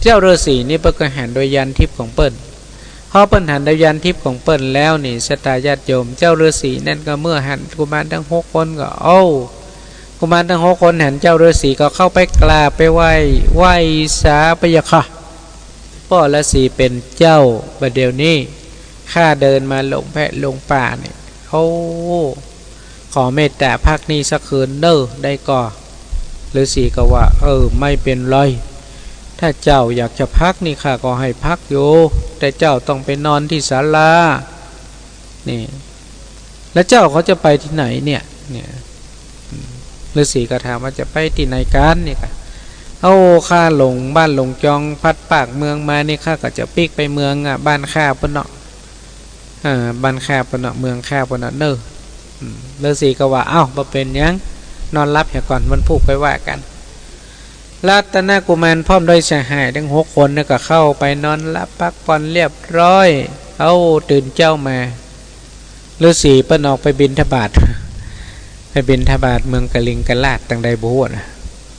เจ้าฤๅษีนี่เปิ้นก็หันโดยญาณทิพย์ของเปิ้น พอเปิ้นหันโดยญาณทิพย์ของเปิ้นแล้วนี่ ศรัทธาญาติโยม เจ้าฤๅษีนั่นก็เมื่อหันกุมารตึงหกคนก็ โอ้ กุมารตึงหกคนหันเจ้าฤๅษีก็เข้าไปกราบไปไหว้ ไหว้สา พะยะค่ะ ป้อฤๅษีเป๋นเจ้า บ่าเดี่ยวนี้ข้าเดินมาหลงแพะหลงป่านี่ โอ้ ขอเมตต๋าพักนี่สักคืนเน่อ ได้ก่อ ฤๅษีก็ว่า เออ ไม่เป๋นไร ถ้าเจ้าอยากจะพักนี่ข้าก็หื้อพักอยู่ แต่เจ้าต้องไปนอนตี้ศาลา นี่ แล้วเจ้าเขาจะไปตี้ไหนเนี่ย เนี่ย อืม ฤๅษีก็ถามว่า จะไปตี้ไหนกั๋นเนี่ยค่ะ เอ้า ข้าหลงบ้านหลงจอง พลัดปากเมืองมานี่ ข้าก็จะปิ๊กไปเมืองอะ บ้านข้าปู้นเนาะ อ่า บ้านข้าปู้นเนาะ เมืองข้าปู้นเนาะเน่อ อืม ฤๅษีก็ว่า เอ้า บ่เป๋นหยัง นอนหลับเหียก่อน วันพูกค่อยว่ากั๋น รัตนกุมารพร้อมด้วยสหายตึงหกคนเนี่ยก็เข้าไปนอนหลับพักผ่อนเรียบร้อย เอ้า ตื่นเจ๊ามา ฤๅษีเปิ้นออกไปบิณฑบาต ไปบิณฑบาตเมืองกลิงกราชตางใดบ่ฮู้นะ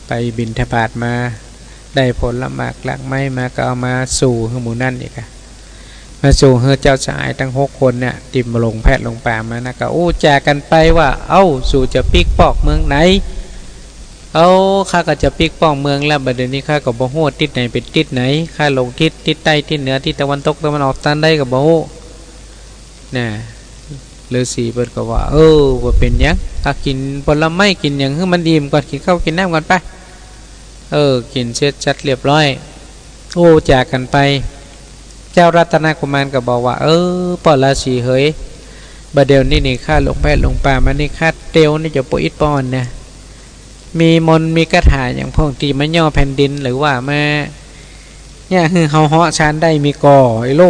ไปบิณฑบาตมา ได้ผลหมากรากไม้มาก็เอามาสู่หื้อหมู่นั้นอีกอะ มาสู่หื้อเจ้าสหายตึงหกคนเนี่ย ตี้หลงแพะหลงป่ามานะ ก็อู้จ๋ากั๋นไปว่า เอ้า สูจะปิ๊กปอกเมืองไหน เอ้า ข้าก็จะปิ๊กปอกเมืองแล้ว บ่าเดี่ยวนี้ข้าก็บ่ฮู้ว่าติ๊ศไหนเป๋นติ๊ศไหน ข้าหลงทิศ ติ๊ศใต้ ติ๊ศเหนือ ติ๊ศตะวันตก ตะวันออก ตางใดก็บ่ฮู้ น่ะ ฤๅษีเปิ้นก็ว่า เออ บ่เป๋นหยัง ก็กิ๋นผลไม้กิ๋นหยังหื้อมันอิ่มก่อน กิ๋นข้าวกิ๋นน้ำก่อนไป เออ กิ๋นเสร็จสับเรียบร้อย อู้จ๋ากั๋นไป เจ้ารัตนกุมารก็บอกว่า เออ ป้อฤๅษีเหย บ่าเดี่ยวนี้นี่ข้าหลงแพะหลงป่ามานี่ ข้าเตียวนี่จะปออิดปออ่อนนะ มีมนต์มีคาถาหยังพ่องตี้มาย่อแผ่นดิน หรือว่ามา เนี่ย หื้อเฮาเหาะซานได้มีก่อ ไอ้โล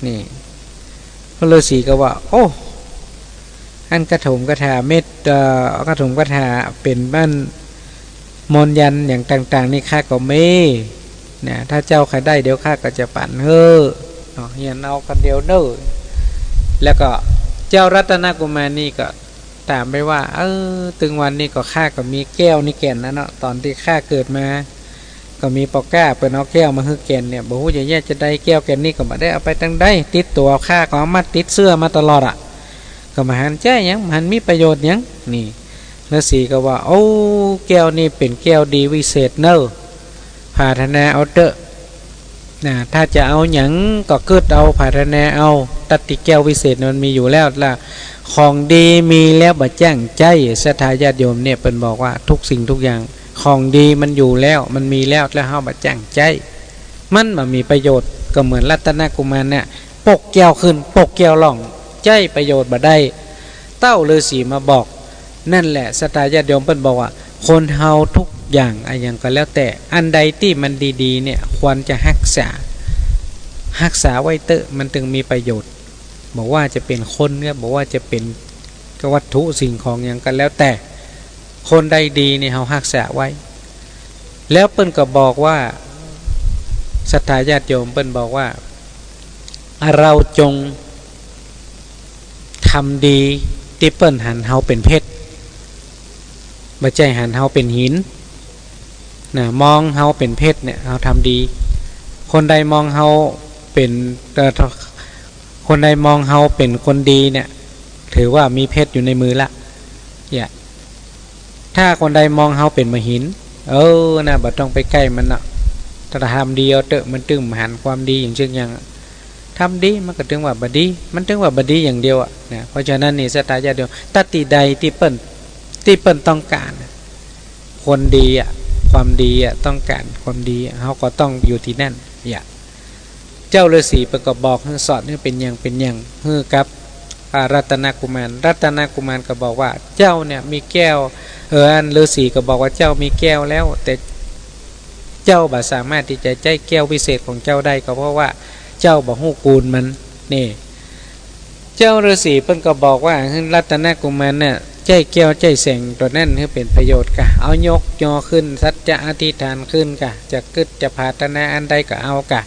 นี่ ป้อฤๅษีก็ว่า โอ้ อันคาถงคาถาเม็ด เอ่อ คาถงคาถาเป๋นอันมนต์ยันต์หยังต่างๆ นี่ข้าก็มี นะ ถ้าเจ้าใค่ได้ เดี๋ยวข้าก็จะปั๋นหื้อ เนาะ เฮียนเอาคนเดียวเน่อ แล้วก็เจ้ารัตนกุมารนี่ก็ ต๋ามไปว่า เออ ตึงวันนี้ก็ข้าก็มีแก้วนี้แก่นนะเนาะ ต๋อนตี้ข้าเกิดมา ก็มีป้อก้าเปิ้นเอาแก้วมาหื้อแก่นเนี่ย บ่ฮู้จะแยะจะใด แก้วแก่นนี้ก็บ่ได้เอาไปตางใด ติดตั๋วข้าก็เอามาติดเสื้อมาตลอดอะ ก็บ่หันใจ๊หยัง บ่หันมีประโยชน์หยัง นี่ ฤๅษีก็ว่า โอ้ แก้วนี้เป๋นแก้วดีวิเศษเน่อ ผาถนาเอาเต๊อะ นะ ถ้าจะเอาหยังก็กึ๊ดเอา ผาถนาเอา ตั๊ดตี้แก้ววิเศษมันมีอยู่แล้วละ ของดีมีแล้วบ่จ้างใจ๊ ศรัทธาญาติโยมเนี่ย เปิ้นบอกว่าทุกสิ่งทุกอย่าง ของดีมันอยู่แล้ว มันมีแล้ว แล้วเฮาบ่จ้างใจ๊ มันบ่มีประโยชน์ ก็เหมือนรัตนกุมารเนี่ย ปกแก้วขึ้น ปกแก้วล่อง ใจ๊ประโยชน์บ่ได้ เต้าฤๅษีมาบอก นั่นแหละ ศรัทธาญาติโยม เปิ้นบอกว่า คนเฮาทุกอย่างอะหยังก็แล้วแต่ อันใดตี้มันดีๆ เนี่ย ควรจะฮักษา ฮักษาไว้เต๊อะ มันตึงมีประโยชน์ บ่ว่าจะเป๋นคนเนี่ย บ่ว่าจะเป๋นวัตถุสิ่งของหยังก็แล้วแต่ คนใดดีเนี่ย เฮาฮักษาไว้ แล้วเปิ้นก็บอกว่า ศรัทธาญาติโยม เปิ้นบอกว่า เราจงทำดีตี้เปิ้นหันเฮาเป๋นเพชร บ่ใจ้หันเฮาเป๋นหิน นะ มองเฮาเป๋นเพชรเนี่ย เฮาทำดี คนใดมองเฮาเป๋น เอ่อ คนใดมองเฮาเป๋นคนดีเนี่ย ถือว่ามีเพชรอยู่ในมือละ อย่า ถ้าคนใดมองเฮาเป๋นบ่าหิน เออ นะ บ่ต้องไปใก้มันเนาะ ถ้าทำดีเอาเต๊อะ มันตึงบ่หันความดีอย่างเชิงอย่าง ทำดีมันก็ตึงว่าบ่ดี มันตึงว่าบ่ดีอย่างเดียวอะ นะ เพราะฉะนั้นนี่ ศรัทธาญาติโยม ตั๊ดตี้ใดตี้เปิ้น ตี้เปิ้นต้องก๋าน คนดีอะ ความดีอะ ต้องก๋านความดีอะ เฮาก็ต้องอยู่ตี้นั่น อย่า เจ้าฤๅษีเปิ้นก็บอกหื้อสอนหื้อเป๋นอย่างเป๋นอย่างหื้อกับ อ่า รัตนกุมาร รัตนกุมารก็บอกว่า เจ้าเนี่ยมีแก้ว เออ อันฤๅษีก็บอกว่า เจ้ามีแก้วแล้ว แต่เจ้าบ่สามารถตี้จะใจ๊แก้ววิเศษของเจ้าได้ ก็เพราะว่าเจ้าบ่ฮู้กูณมัน นี่ เจ้าฤๅษีเปิ้นก็บอกว่า หื้อรัตนกุมารเนี่ย ใจ๊แก้วใจ๊แสงตั๋วนั้นหื้อเป๋นประโยชน์ก่า เอายกยอขึ้น สัจจะอธิษฐานขึ้นก่า จะกึ๊ดจะผาถนาอันใดก็เอาก่า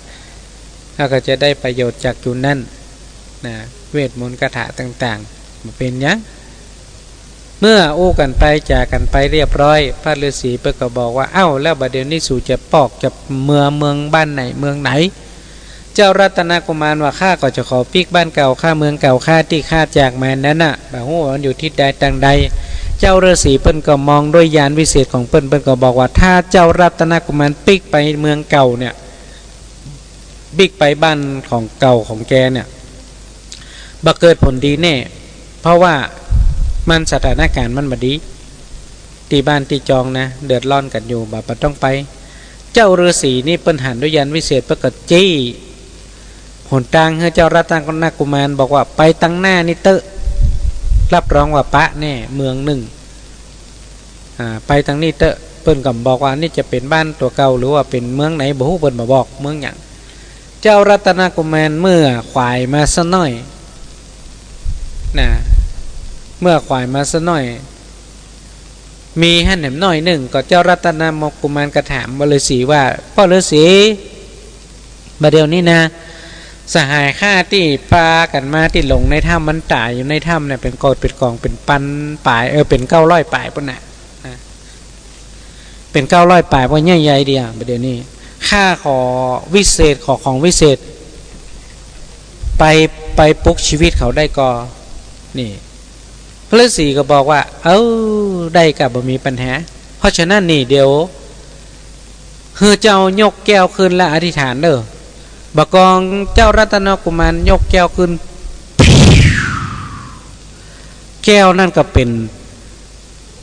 แล้วก็จะได้ประโยชน์จากจุดนั้น นะ เวทมนต์คาถาต่างๆ บ่เป๋นหยัง เมื่ออู้กั๋นไปจ๋ากั๋นไปเรียบร้อย พระฤๅษีเปิ้นก็บอกว่า เอ้า แล้วบ่าเดี่ยวนี้สูจะปอกจะเมือเมืองบ้านไหนเมืองไหน เจ้ารัตนกุมารว่า ข้าก็จะขอปิ๊กบ้านเก่าข้าเมืองเก่าข้าตี้ข้าจากมานั้นน่ะ บ่ฮู้ว่ามันอยู่ทิศใดตางใด เจ้าฤๅษีเปิ้นก็มองด้วยญาณวิเศษของเปิ้น เปิ้นก็บอกว่า ถ้าเจ้ารัตนกุมารปิ๊กไปเมืองเก่าเนี่ย ปิ๊กไปบ้านของเก่าของแกเนี่ย บ่เกิดผลดีแน่ เพราะว่ามันสถานการณ์มันบ่ดี ตี้บ้านตี้จองนะ เดือดร้อนกั๋นอยู่ บ่ บ่ต้องไป เจ้าฤๅษีนี่เปิ้นหันด้วยญาณวิเศษ เปิ้นก็จี้หนตางหื้อเจ้ารัตนกุมาร บอกว่า ไปตางหน้านี้เต๊อะ รับรองว่าปะแน่ เมืองนึ่ง อ่า ไปตางนี้เต๊อะ เปิ้นก็บอกว่า นี่จะเป๋นบ้านตั๋วเก่า หรือว่าเป๋นเมืองไหนบ่ฮู้ เปิ้นบ่บอกเมืองหยัง เจ้ารัตนกุมารเมื่อขวายมาซะหน้อย นะ เมื่อขวายมาซะหน้อย มีหั้นแหมหน้อยนึ่ง ก็เจ้ารัตนกุมารก็ถามฤๅษีว่า ป้อฤๅษี บ่าเดี่ยวนี้นะ สหายข้าตี้ปากั๋นมาตี้หลงในถ้ำ มันต๋ายอยู่ในถ้ำเนี่ย เป๋นโกดเป๋นก๋อง เป๋นปันป๋าย เออ เป๋นเก้าร้อยป๋ายปู๊นน่ะ นะ เป๋นเก้าร้อยป๋ายปู๊น ใหญ่ๆ เดียว บ่าเดี่ยวนี้ ข้าขอวิเศษ ขอของวิเศษ ไป ไปปลุกชีวิตเขาได้ก่อ นี่ พระฤๅษีก็บอกว่า เออ ได้ก่า บ่มีปัญหา เพราะฉะนั้นนี่ เดี๋ยว หื้อเจ้ายกแก้วขึ้นและอธิษฐานเน่อ บ่ากองเจ้ารัตนกุมารยกแก้วขึ้น แก้วนั่นก็เป๋น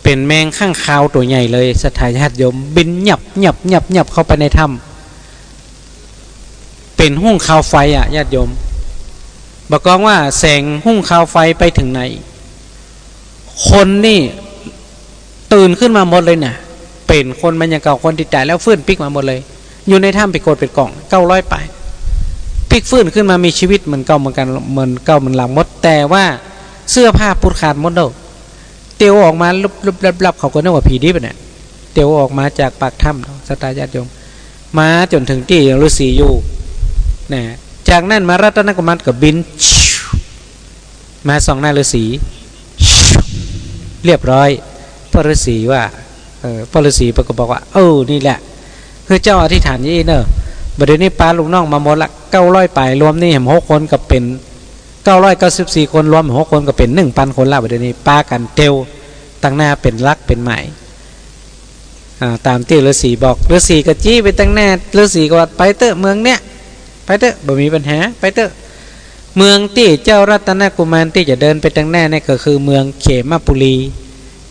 เป๋นแมงข้างคาวตั๋วใหญ่เลย ศรัทธาญาติโยม บินหยับหยับหยับหยับเข้าไปในถ้ำ เป๋นฮุ่งคาวไฟอะ ญาติโยม บ่ากองว่าแสงฮุ่งคาวไฟไปเถิงไหน คนนี่ตื่นขึ้นมาหมดเลยน่ะ เป๋นคนเหมือนอย่างเก่า คนตี้ต๋ายแล้วฟื้นปิ๊กมาหมดเลย อยู่ในถ้ำเป๋นโกดเป๋นก๋อง เก้าร้อยป๋าย ปิ๊กฟื้นขึ้นมามีชีวิตเหมือนเก่าเหมือนกั๋น เหมือนเก่าเหมือนหลังหมด แต่ว่าเสื้อผ้าปูดขาดหมดแล้ว เตียวออกมาลุบๆลับๆ เขาก็นึกว่าผีดิบอะเนี่ย เตียวออกมาจากปากถ้ำเนาะ ศรัทธาญาติโยม มาจ๋นเถิงตี้ฤๅษีอยู่ นะ จากนั้นมารัตนกุมารก็บิน มาส่องหน้าฤๅษี เรียบร้อย ป้อฤๅษีว่า เออ ป้อฤๅษีเปิ้นก็บอกว่า เออ นี่แหละ คือเจ้าอธิษฐานอย่างอี้เน่อ บ่าเดี่ยวนี้ปาลูกน้องมาหมดละ เก้าร้อยป๋าย รวมนี่แหมหกคนก็เป๋น เก้าร้อยเก้าสิบสี่คน รวมหกคนก็เป๋นหนึ่งปันคนละ บ่าเดี่ยวนี้ปากั๋นเตียว ตังหน้าเป๋นหลักเป๋นหมาย อ่า ต๋ามตี้ฤๅษีบอก ฤๅษีก็จี๊ไปตังหน้า ฤๅษีก็ว่า ไปเต๊อะ เมืองเนี้ย ไปเต๊อะ บ่มีปัญหา ไปเต๊อะ เมืองตี้เจ้ารัตนกุมารตี้จะเดินไปตังหน้าเนี่ยก็คือเมืองเขมปุรี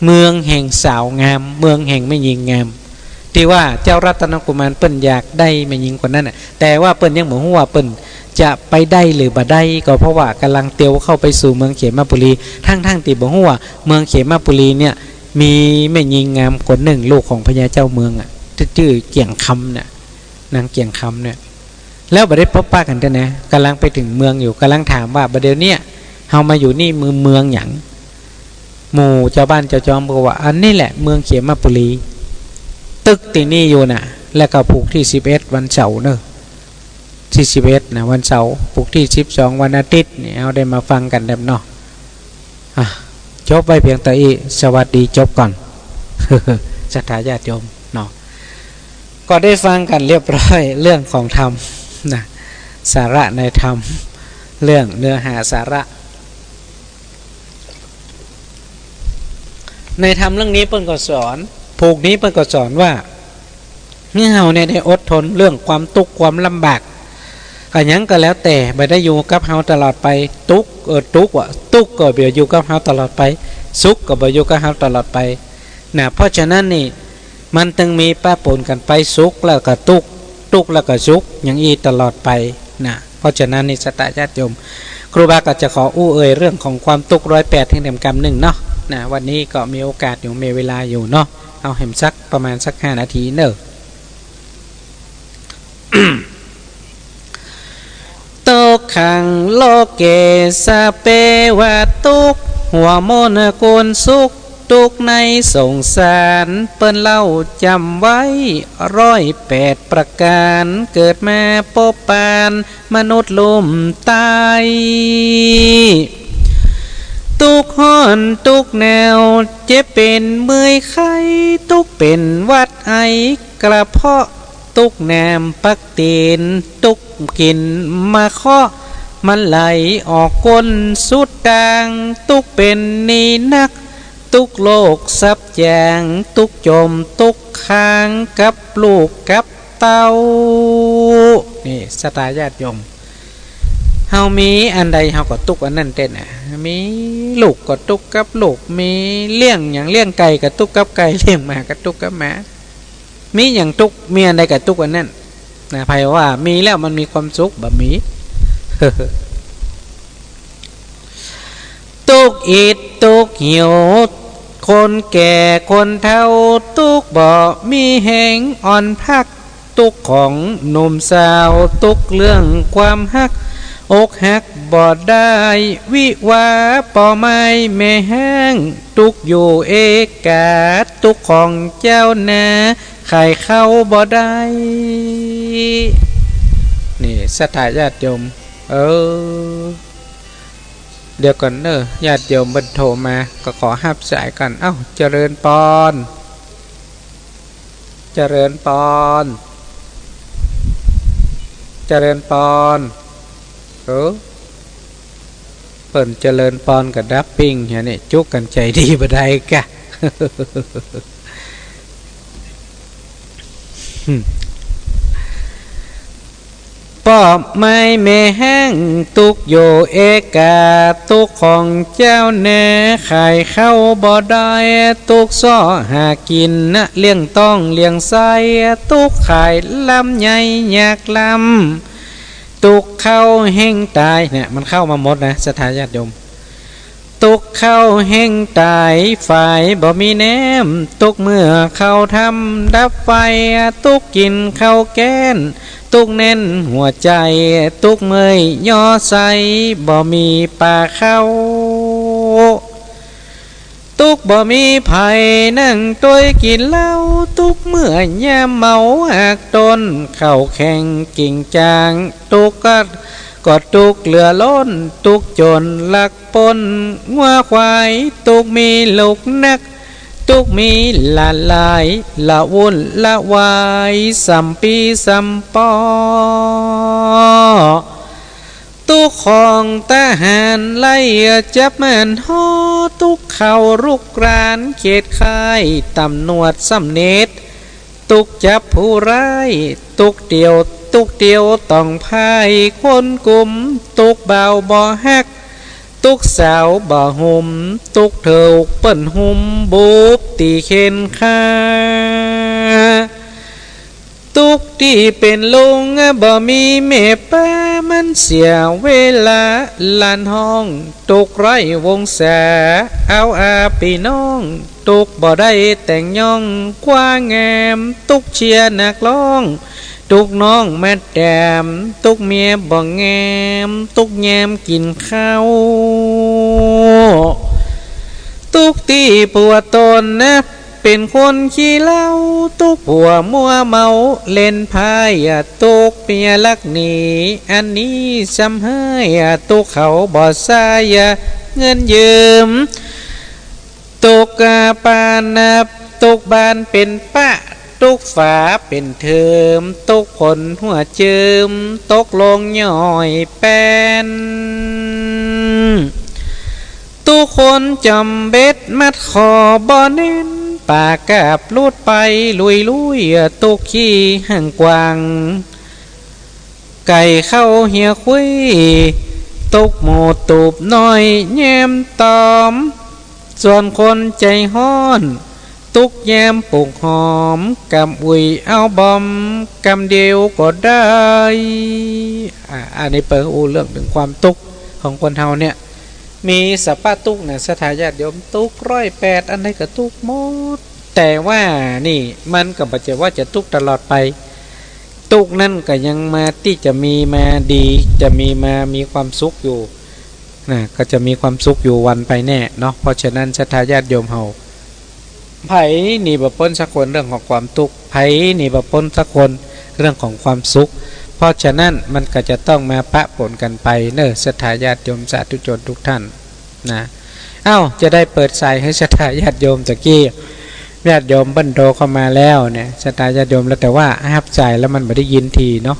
เมืองแห่งสาวงาม เมืองแห่งแม่ญิงงาม ตี้ว่าเจ้ารัตนกุมารเปิ้นอยากได้แม่ญิงคนนั้นน่ะ แต่ว่าเปิ้นยังบ่ฮู้ว่าเปิ้นจะไปได้หรือบ่ได้ ก็เพราะว่ากำลังเตียวเข้าไปสู่เมืองเขมปุรี ทั้งๆ ตี้บ่ฮู้ว่าเมืองเขมปุรีเนี่ยมีแม่ญิงงามคนนึ่ง ลูกของพญาเจ้าเมืองอะ จื้อเกียงคำน่ะ นางเกียงคำเนี่ย แล้วบ่ได้ปบปะกั๋นเตื้อนะ กำลังไปเถิงเมืองอยู่ กำลังถามว่า บ่าเดี่ยวเนี้ย เฮามาอยู่นี่เมือง เมืองหยัง หมู่จาวบ้านจาวจองก็ว่า อันนี้แหละเมืองเขมปุรี ตึกตี้นี่อยู่น่ะ แล้วก็ผูกตี้สิบเอ็ดวันเสาร์เน่อ ตี้สิบเอ็ดน่ะ วันเสาร์ ผูกตี้สิบสองวันอาทิตย์นี่ เฮาได้มาฟังกั๋นแหมเนาะ อ่ะ จบไว้เปียงเต้าอี้ สวัสดี จบก่อน ศรัทธาญาติโยมเนาะ ก็ได้ฟังกั๋นเรียบร้อยเรื่องของธรรมนะ สาระในธรรม เรื่องเนื้อหาสาระ ในธรรมเรื่องนี้เปิ้นก็สอน ผูกนี้เปิ้นก็สอนว่า หื้อเฮาเนี่ยได้อดทนเรื่องความตุ๊กข์ความลำบาก กะหยังก็แล้วแต่ บ่ได้อยู่กับเฮาตลอดไป ตุ๊กข์ เออ ตุ๊กข์อะ ตุ๊กข์ก็บ่อยู่กับเฮาตลอดไป สุขก็บ่อยู่กับเฮาตลอดไป นะ เพราะฉะนั้นนี่ มันจึงมีปะปนกั๋นไป สุขแล้วก็ตุ๊กข์ ตุ๊กข์แล้วก็สุข อย่างอี้ตลอดไป นะ เพราะฉะนั้นนี่ ศรัทธาญาติโยม ครูบาก็จะขออู้เอ่ยเรื่องของความตุ๊กข์ร้อยแปดเพียงแหมกำนึ่งเนาะ นะ วันนี้ก็มีโอกาสอยู่ มีเวลาอยู่เนาะ เอาแหมสักประมาณสักห้านาทีเน่อ ทุกขังโลเก สัพเพ ว่าตุ๊กข์ หัวมนต์กุลสุข ตุ๊กข์ในสงสาร เปิ้นเล่าจ๋ำไว้ ร้อยแปดประก๋าน เกิดมาปบปาน มนุษย์ลุ่มต๋าย ตุ๊กข์ฮ้อนตุ๊กข์หนาว เจ็บเป๋นเมื่อยไข้ ตุ๊กข์เป๋นหวัดไอ กระเพาะ ตุ๊กข์น้ำปักตี๋น ตุ๊กข์กิ๋นมะเคาะ มันไหลออกก้นสุดตาง ตุ๊กข์เป๋นนี้นัก ตุ๊กข์โลกสับจ๋าง ตุ๊กข์จ๋มตุ๊กข์ค้าง กับลูกกับเต้า นี่ ศรัทธาญาติโยม เฮามีอันใดเฮาก็ตุ๊กข์อันนั้นแต๊น่ะ มีลูกก็ตุ๊กข์กับลูก มีเลี้ยงหยัง เลี้ยงไก่ก็ตุ๊กข์กับไก่ เลี้ยงหมาก็ตุ๊กข์กับหมา มีหยังตุ๊กข์ มีอันใดก็ตุ๊กข์อันนั้น นะ ใผว่ามีแล้วมันมีความสุข บ่มี ตุ๊กข์อิดตุ๊กข์หิว คนแก่คนเฒ่า ตุ๊กข์บ่มีแฮงอ่อนพัก ตุ๊กข์ของหนุ่มสาว ตุ๊กข์เรื่องความฮัก อกหักบ่ได้วิวา ป้อไม้แม่ฮ้าง ตุ๊กข์อยู่เอกา ตุ๊กข์ของเจ้านา ขายข้าวบ่ได้ นี่ ศรัทธาญาติโยม เออ เดี๋ยวก่อนเน่อ ญาติโยมเปิ้นโทรมา ก็ขอฮับสายก่อน เอ้า เจริญปอน เจริญปอน เจริญปอน เออ เปิ้นเจริญปอนกับดับปิ้งเหียนี่ จุ๊กกั๋นใจ๋ดีบ่ได้กะ ป้อไม้แม่ฮ้าง ตุ๊กข์อยู่เอกา ตุ๊กข์ของเจ้านา ขายข้าวบ่ได้ ตุ๊กข์เซาะหากิ๋นนะ เลี้ยงต๊องเลี้ยงไส้ ตุ๊กข์ขายลำไยอยากลำ ตุ๊กข์ข้าวแห้งต๋าย เนี่ย มันเข้ามาหมดนะ ศรัทธาญาติโยม ตุ๊กข์ข้าวแห้งต๋าย ฝายบ่มีแหนม ตุ๊กข์เมื่อเข้าถ้ำดับไฟ ตุ๊กข์กิ๋นข้าวแก้น ตุ๊กข์แน่นหัวใจ๋ ตุ๊กข์เมื่อยย่อไส้ บ่มีปาข้าว ตุ๊กข์บ่มีใผนั่งตวยกิ๋นเหล้า ตุ๊กข์เมื่อยามเมาหากต้น เข้าแข่งกิ่งจาง ตุ๊กข์ก็ ก็ตุ๊กเหลือล้น ตุ๊กจ๋นลักป๊น งัวควายตุ๊กมีลูกนัก ตุ๊กมีหลานหลาย ละวุ่นละวาย ส่ำปี้ส่ำป้อ ตุ๊กของทหารไล่จับมันฮอ ตุ๊กเข้ารุกรานเขตค่าย ตำรวจสำเร็จ ตุ๊กจับผู้ร้าย ตุ๊กเตียว ตุ๊กเตียวต้องพ่าย คนกุม ตุ๊กบ่าวบ่ฮัก ตุ๊กสาวบ่หุม ตุ๊กถูกเปิ้นหุม บุบตี้แขนขา ตุ๊กตี้เป๋นลุงบ่มีแม่ป้า มันเสียเวลาหลานฮ้อง ตุ๊กไร้วงศา เอาอาปี้น้อง ตุ๊กบ่ได้แต่งย่อง คว้างาม ตุ๊กเชียร์นักร้อง ตุ๊กน้องมาแต้ม ตุ๊กเมียบ่แง้ม ตุ๊กแย้มกิ๋นข้าว ตุ๊กตี้ผัวต๋นนะ เป๋นคนขี้เหล้า ตุ๊กผัวมัวเมาเล่นไพ่ ตุ๊กเมียลักหนี อันนี้ซ้ำเฮ้ย ตุ๊กเขาบ่ใช้เงินยืม ตุ๊กปานนับ ตุ๊กบ้านเป๋นปะ ตุ๊กฝาเป๋นเถิม ตุ๊กผลหัวเจิม ตุ๊กลงย่อยแป้น ตุ๊กคนจ๋อมเบ็ดมัดข้อบ่แน่น ป๋ากาบลุดไปลุยๆ ตุ๊กขี้ห่างกว้าง ไก่เข้าเหียคุ้ย ตุ๊กหมูตูบน้อยแย้มต๋อม ส่วนคนใจ๋ฮ้อน ตุ๊กแย้มปลูกหอม กำอุ่ยเอาบอม กำเดียวก็ได้ อ่า อันนี้เปิ้นอู้เรื่องเถิงความตุ๊กของคนเฮาเนี่ย มีสรรพตุ๊กนะ ศรัทธาญาติโยม ตุ๊กร้อยแปด อันใดก็ตุ๊กหมด แต่ว่านี่มันก็บ่ใจ้ว่าจะตุ๊กตลอดไป ตุ๊กนั้นก็ยังมาตี้จะมีมาดี จะมีมามีความสุขอยู่นะ ก็จะมีความสุขอยู่วันไปแน่เนาะ เพราะฉะนั้นศรัทธาญาติโยมเฮา ใผหนีบ่ป๊นสักคนเรื่องของความตุ๊ก ใผหนีบ่ป๊นสักคนเรื่องของความสุข เพราะฉะนั้นมันก็จะต้องมาปะปนกั๋นไปเนาะ ศรัทธาญาติโยมสาธุชนทุกท่านนะ เอ้า จะได้เปิดสายหื้อศรัทธาญาติโยมตะกี้ ญาติโยมเปิ้นโทรเข้ามาแล้วเนี่ย ศรัทธาญาติโยมแล้ว แต่ว่าฮับสายแล้วมันบ่ได้ยินทีเนาะ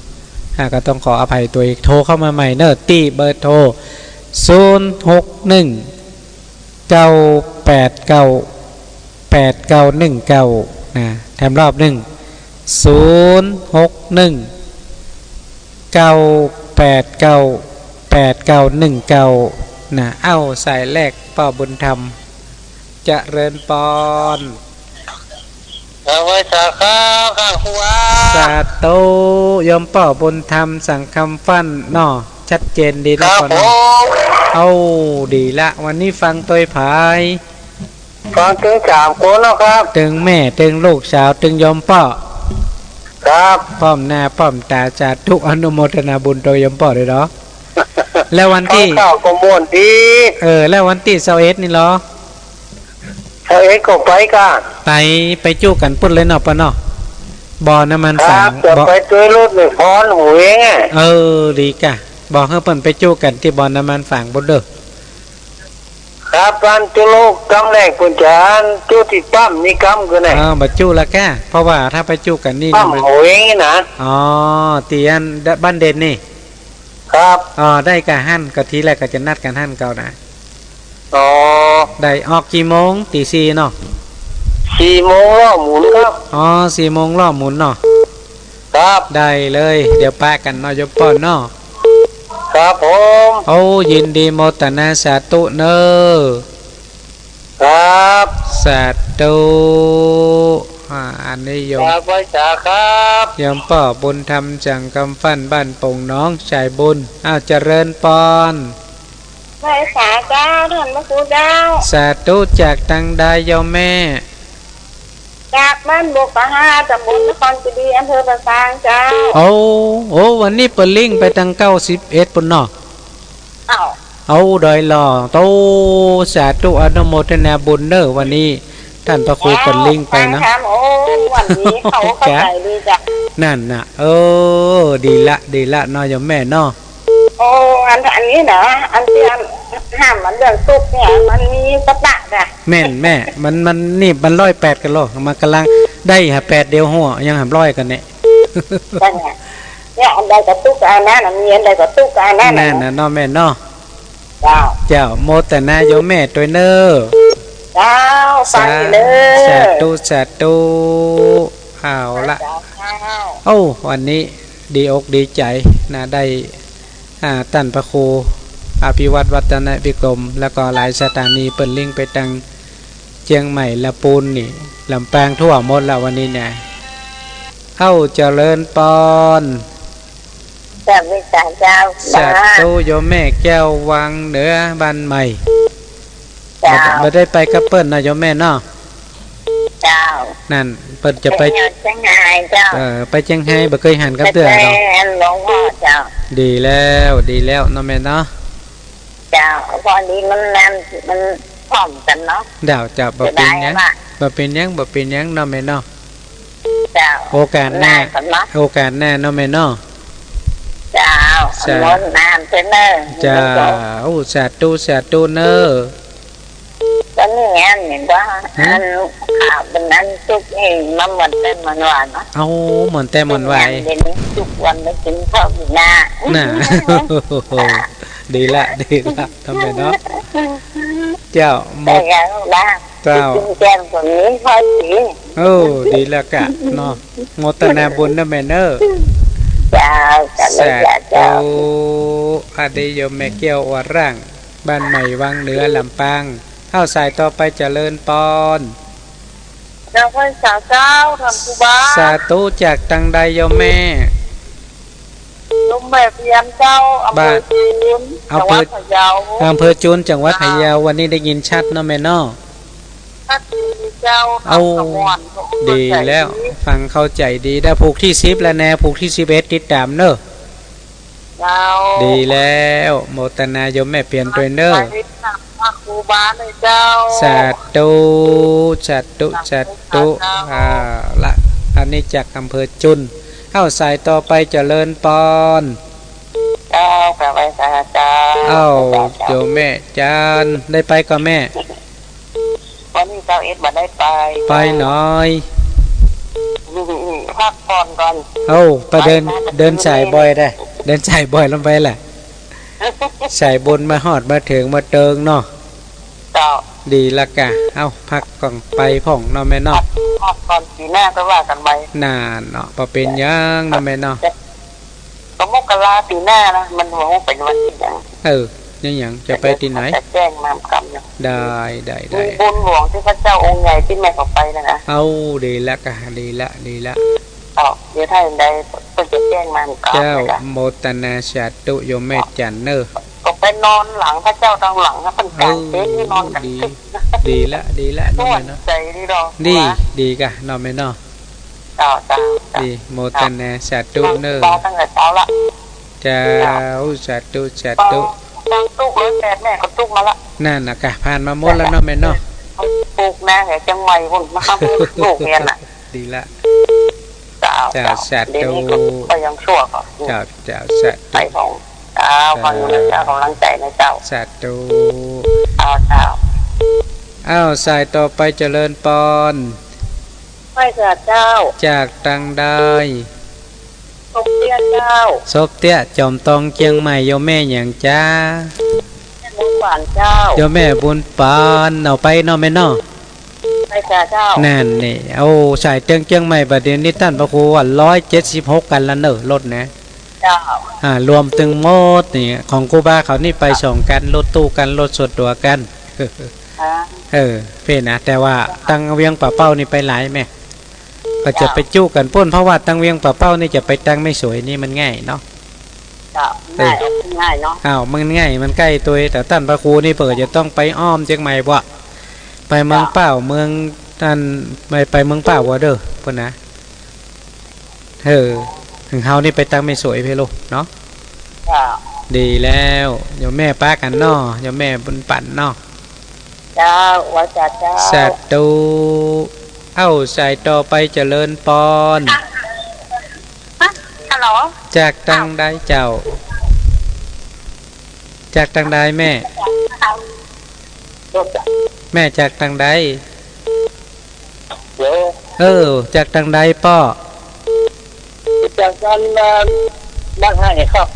อ่า ก็ต้องขออภัยตวย โทรเข้ามาใหม่เนาะ ตี้เบอร์โทร ศูนย์หกหนึ่ง เก้าแปดเก้า แปดเก้าหนึ่งเก้า นะ แถมรอบนึ่ง ศูนย์หกหนึ่ง เก้าแปดเก้า แปดเก้าหนึ่งเก้า นะ เอ้า สายแรกป้อบุญธรรม เจริญปอน เออ ไหว้สาข้าวข้างครูอา สาธุ โยมป้อบุญธรรม สังคำฟั่นเนาะ ชัดเจนดีเนาะ ครับ ป้อเนาะ ผม เอ้า ดีละ วันนี้ฟังตวยใผ ฟังเถิงสามคนเนาะครับ เถิงแม่ เถิงลูกสาว เถิงโยมป้อ ครับ พร้อมหน้าพร้อมต๋า สาธุ อนุโมทนาบุญตวยโยมป้อด้วยเนาะ แล้ววันตี้ ฟังข่าวก็ม่วนดี เออ แล้ววันตี้ซาวเอ็ดนี่ลอ ซาวเอ็ดก็ไปก่า ไป ไปจู๊กั๋นปุ้นเลยเนาะป้อเนาะ บ่อน้ำมัน ครับ ฝาง จะ บ่อ ไปตวยรถนี่ พรหัวเองอะ เออ ดีก่า บอกหื้อเปิ้นไปจู๊กั๋นตี้บ่อน้ำมันฝางปุ้นเด้อ ครับ บ้านจุโลกกำแรกปุ้นจ๋า จุ๊ตี้ปั๊มนี่กำกึ๊ดแน่ เออ บ่จู๊ละก่า เพราะว่าถ้าไปจู๊กั๋นนี่ ปั๊ม มัน หัวเองนี่นะ อ๋อ ตี้อันบ้านเด่นนี่ ครับ อ๋อ ได้ก่าหั้น ก็ทีแรกก็จะนัดกั๋นหั้นเก่านะ อ๋อ ได้ ออกกี่โมง ตีสี่เนาะ สี่โมงล้อหมุนครับ อ๋อ สี่โมงล้อหมุนเนาะ ครับ ได้เลย เดี๋ยวปะกั๋นเนาะ โยมป้อเนาะ ครับผม โอ้ ยินดีโมทนาสาธุเน่อ ครับ สาธุ อ่า อันนี้โยม ครับ ไหว้สาครับ โยมป้อบุญธรรม สังคำฟั่น บ้านโป่งหนอง สายบุญ อ้าว เจริญปอน ไหว้สาเจ้า ต้านพระครูเจ้า สาธุ จากตางใดโยมแม่ จากบ้านบกกะฮา ตำบลนครคีรี อำเภอป่าซางเจ้า โอ้ โอ้ วันนี้เปิ้นลิงก์ไปตางเก้าสิบเอ็ดปุ้นเนาะ อ้าว เอาได้ลอ โต สาธุ อนุโมทนาบุญเน่อ วันนี้ต้านพระครูเปิ้นลิงก์ไปนะ เจ้า ฟังธรรม โอ้ วันนี้เข้า เข้าใจ๋ดีเจ้า นั่นน่ะ เออ ดีละ ดีละเนาะ โยมแม่เนาะ โอ้ อัน อันนี้นะ อันตี้อันห้ามอันเรื่องตุ๊กข์เนี่ย มันมีสตะจ้ะ แม่นแม่ มัน มันนี่มันร้อยแปดกั๋นลอ มันก่ำลังได้หาแปดเดียวหัว ยังหาร้อยกั๋นเนี่ย จ้ะเนี่ย เนี่ยอันใดก็ตุ๊กข์อันนั้นน่ะ มีอันใดก็ตุ๊กข์อันนั้นน่ะ นั่นน่ะเนาะแม่เนาะ เจ้า เจ้า โมทนาโยมแม่ตวยเน่อ เจ้า ฟังอยู่เน่อ สาธุ สาธุ เอาละ เจ้า เอ้า วันนี้ดีอกดีใจ๋นะ ได้ อ่า ต้านพระครูอภิวัฒน์ วัฒนวิกรม แล้วก็หลายสถานีเปิ้นลิงก์ไปตังเจียงใหม่ ละปูนนี่ ลำปางทั่วหมดละวันนี้นะ เอ้า เจริญปอน เจ้า เมตตาเจ้า สาธุ โยมแม่แก้ววังเหนือบ้านใหม่ เจ้า บ่ บ่ได้ไปกับเปิ้นเนาะโยมแม่เนาะ เจ้า นั่น เปิ้นจะไป ไปเจียงฮายเจ้า เออ ไปเจียงฮาย บ่เกยหันกับเตื้อเนาะ ไปแต่หลวงพ่อเจ้า ดีแล้ว ดีแล้วเนาะแม่เนาะ เจ้า พอดีมันนั่น มันพร้อมกั๋นเนาะ เจ้า เจ้า บ่เป๋นหยัง เสียดายว่ะ บ่เป๋นหยัง บ่เป๋นหยังเนาะแม่เนาะ เจ้า โอกาสหน้า ได้ก่อนเนาะ โอกาสหน้าเนาะแม่เนาะ เจ้า สา อนุโมทนาเจ้าเน่อ เจ้า โอ้ สาธุ สาธุเน่อ ก็นี่อันนี้ว่า ฮะ อันข่าวเปิ้นอันตุ๊กข์เองมาเหมือนแต่เหมือนวาเนาะ เอ้า เหมือนแต่เหมือนวา เดี๋ยวนี้ทุกวันได้กิ๋นข้าวกิ๋นน้ำ น่ะ ดีละ ดีละ เนาะแม่เนาะ เจ้า โม แต่ยังละ เจ้า กิ๋นแกงตรงนี้พอดี โอ้ ดีแล้วกะเนาะ โมทนาบุญเน่อแม่เน่อ เจ้า เจ้า สาธุ เจ้า อดีตโยมแม่แก้ว วัดร่าง บ้านใหม่วังเหนือ ลำปาง เอ้า สายต่อไปเจริญปอน เจ้า ไหว้สาเจ้า ท่านครูบา สาธุ จากตังใดโยมแม่ โยมแม่เพียรเจ้า อำเภอจูน บ้าน จังหวัดพะเยา อำเภอ อำเภอจูน จังหวัดพะเยา เจ้า วันนี้ได้ยินชัดเนาะแม่เนาะ ชัดดีเจ้า เอ้า ฟังสม่วน ดีแล้ว ฟังเข้าใจ๋ดี ได้ผูกตี้สิบแล้วแน่ ผูกตี้สิบเอ็ดติดต๋ามเน่อ เจ้า ดีแล้ว โมทนาโยมแม่เพียรตวยเน่อ ไปติดต๋ามพระครูบาเลยเจ้า สาธุ สาธุ สาธุ สาธุ เจ้า อ่า ละ อันนี้จากอำเภอจุน เอ้า สายต่อไปเจริญปอน เจ้า กราบไหว้สาเจ้า เอ้า เจ้า โยมแม่จัน ได้ไปก่อแม่ วันนี้เจ้าเอ็ดบ่ได้ไป ไปหน้อย พักผ่อนก่อน เอ้า ไปเดิน ไปมา เดินสายบ่อยได้ เดินสายบ่อยลงไปแหละ สายบุญมาฮอดมาเถิงมาเติงเนาะ เจ้า ดีละกะ เอ้า พักก่อนไปพ่องเนาะแม่เนาะ พัก พักก่อน ปี๋หน้าก็ว่ากั๋นใหม่ นั่นเนาะ บ่เป๋นหยังเนาะแม่เนาะ ก็มกราปี๋หน้านะ มันบ่ฮู้เป๋นวันตี้หยัง เออ ยัง ยังจะไปตี้ไหน จะแจ้งมาก่ำนะ ได้ ได้ ได้ มีบุญหลวงตี้พระเจ้าองค์ใหญ่ตี้แม่เขาไปนะนะ เอ้า ดีละกะ ดีละ ดีละ เอ้า เดี๋ยวถ้าอย่างใดเปิ้นจะแจ้งมาก่ำ เจ้า นะ โมทนาสาธุโยมแม่จันเน่อ ก็ไปนอนหลังพระเจ้าตางหลังนะ เปิ้นก๋างเต็นท์ เออ นอนกั๋น ดี ตึกนะ ดีละ ดีละ ม่วน เนาะแม่เนาะ ใจ๋ดีดอก ดี ว่า ดีกะเนาะแม่เนาะ เจ้า เจ้า เจ้า ดี โมทนาสาธุเน่อ มาตั้งแต่เช้าละ เจ้า เจ้า สาธุ สาธุ ตังตุ๊กร้อยแปดแม่ก็ตุ๊กมาละ นั่นน่ะกะ ผ่านมาหมดแล้วเนาะแม่เนาะ ปลูกนาแถวเจียงใหม่พุ้น มาปลูกเฮียนน่ะ ดีละ เจ้า เจ้า เจ้า สาธุ เดี๋ยวนี้ก็ ก็ยังชั่วก่อน เจ้า เจ้า สาธุ ไปของ เจ้า ขออยู่นะเจ้า กำลังใจ๋นะเจ้า สาธุ เจ้า เจ้า อ้าว สายต่อไปเจริญปอน ไหว้สาเจ้า จากตังใด สมเตี้ยเจ้า สมเตี้ย จ๋อมตองเจียงใหม่ โยมแม่หยังจ๊ะ แม่บุญปานเจ้า โยมแม่บุญปาน เอาไปเนาะแม่เนาะ ไปสาเจ้า นั่นนี่ โอ้ สายเตี้ยเจียงใหม่ บัดเดี๋ยวนี้ต้านพระครูว่าร้อยเจ็ดสิบหกกั๋นละเน่อ รถนะ เจ้า อ่า รวมตึงหมดนี่ ของครูบาเขานี่ไปสองกั๋น รถตู้กั๋น รถส่วนตั๋วกั๋น อ่า เออ เพ่นะ แต่ว่าตังเวียงป่าเป้านี่ไปหลายแม่ ก็จะไปจุกั๋นปู๊น เพราะว่าตังเวียงป่าเป้านี่จะไปตังแม่สวยนี่มันง่ายเนาะ เจ้า เออ ง่าย ง่ายเนาะ อ้าว มันง่าย มันใก้ตวย แต่ต้านพระครูนี่เปิ้นจะต้องไปอ้อมเจียงใหม่บ่ ไปเมือง เจ้า เป้า เมืองอัน ไป ไปเมืองเป้าบ่เด้อ ปู๊นนะ เออ เถิงเฮานี่ไปตังแม่สวยเพ่ลูกเนาะ เจ้า ดีแล้ว โยมแม่ปากั๋นเนาะ โยมแม่บุญปั๋นเนาะ เจ้า ไหว้สาเจ้า สาธุ เอ้า สายต่อไปเจริญปอน ฮัลโหล จากตังใดเจ้า จากตังใดแม่ แม่จากตังใด เออ จากตังใดป้อ จากบ้าน บ้านไฮ่ครับ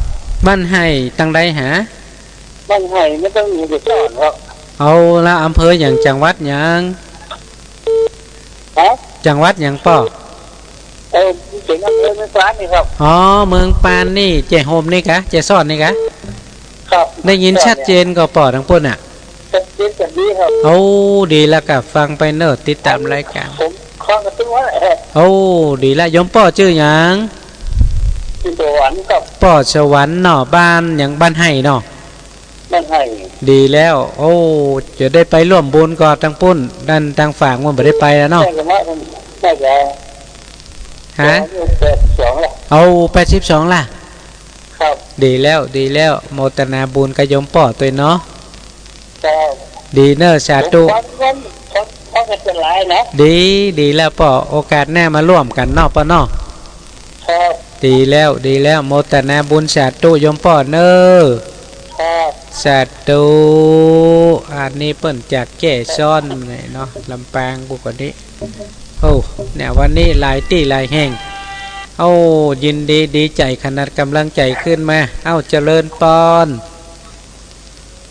บ้านไฮ่ตังใดหา บ้านไฮ่มันต้องมีแต่ซ่อนครับ เอาละ อำเภอหยัง จังหวัดหยัง ฮะ จังหวัดหยังป้อ เออ เจ๋งอำเภอเมืองปานนี่ครับ อ๋อ เมืองปานนี่ แจ้ห่มนี่กะ แจ้ซ่อนนี่กะ ครับ ได้ยินชัดเจนก่อป้อตังปุ้นอะ ชัดเจนกว่านี้ครับ โอ้ ดีละกะ ฟังไปเน่อ ติดต๋ามรายก๋าน ผมคล้องกับตุ้งไว้ โอ้ ดีละ โยมป้อจื้อหยัง ชื่อสวรรค์ครับ ป้อสวรรค์เนาะ บ้านหยัง บ้านไฮ่เนาะ บ้านไฮ่ ดีแล้ว โอ้ จะได้ไปร่วมบุญก่อตังปุ้น ด้านตังฝางมันบ่ได้ไปแล้วเนาะ น่าจะมา น่าจะ ฮะ แปดสิบสองละ เอา แปดสิบสองละ ครับ ดีแล้ว ดีแล้ว โมทนาบุญกับโยมป้อตวยเนาะ ครับ ดีเน่อ สาธุ ผมฟัง ผมฟังกันเป็นหลายนะ ดี ดีแล้วป้อ โอกาสหน้ามาร่วมกั๋นเนาะป้อเนาะ ครับ ดีแล้ว ดีแล้ว โมทนาบุญ สาธุ โยมป้อเน่อ ครับ สาธุ อันนี้เปิ้นจากแจ้ซ่อนนี่เนาะ ลำปางกูก็นี้ โอ้ เนี่ย วันนี้หลายตี้หลายแห่ง โอ้ ยินดี ดีใจ๋ขนาด ก๋ำลังใจ๋ขึ้นมา เอ้า เจริญปอน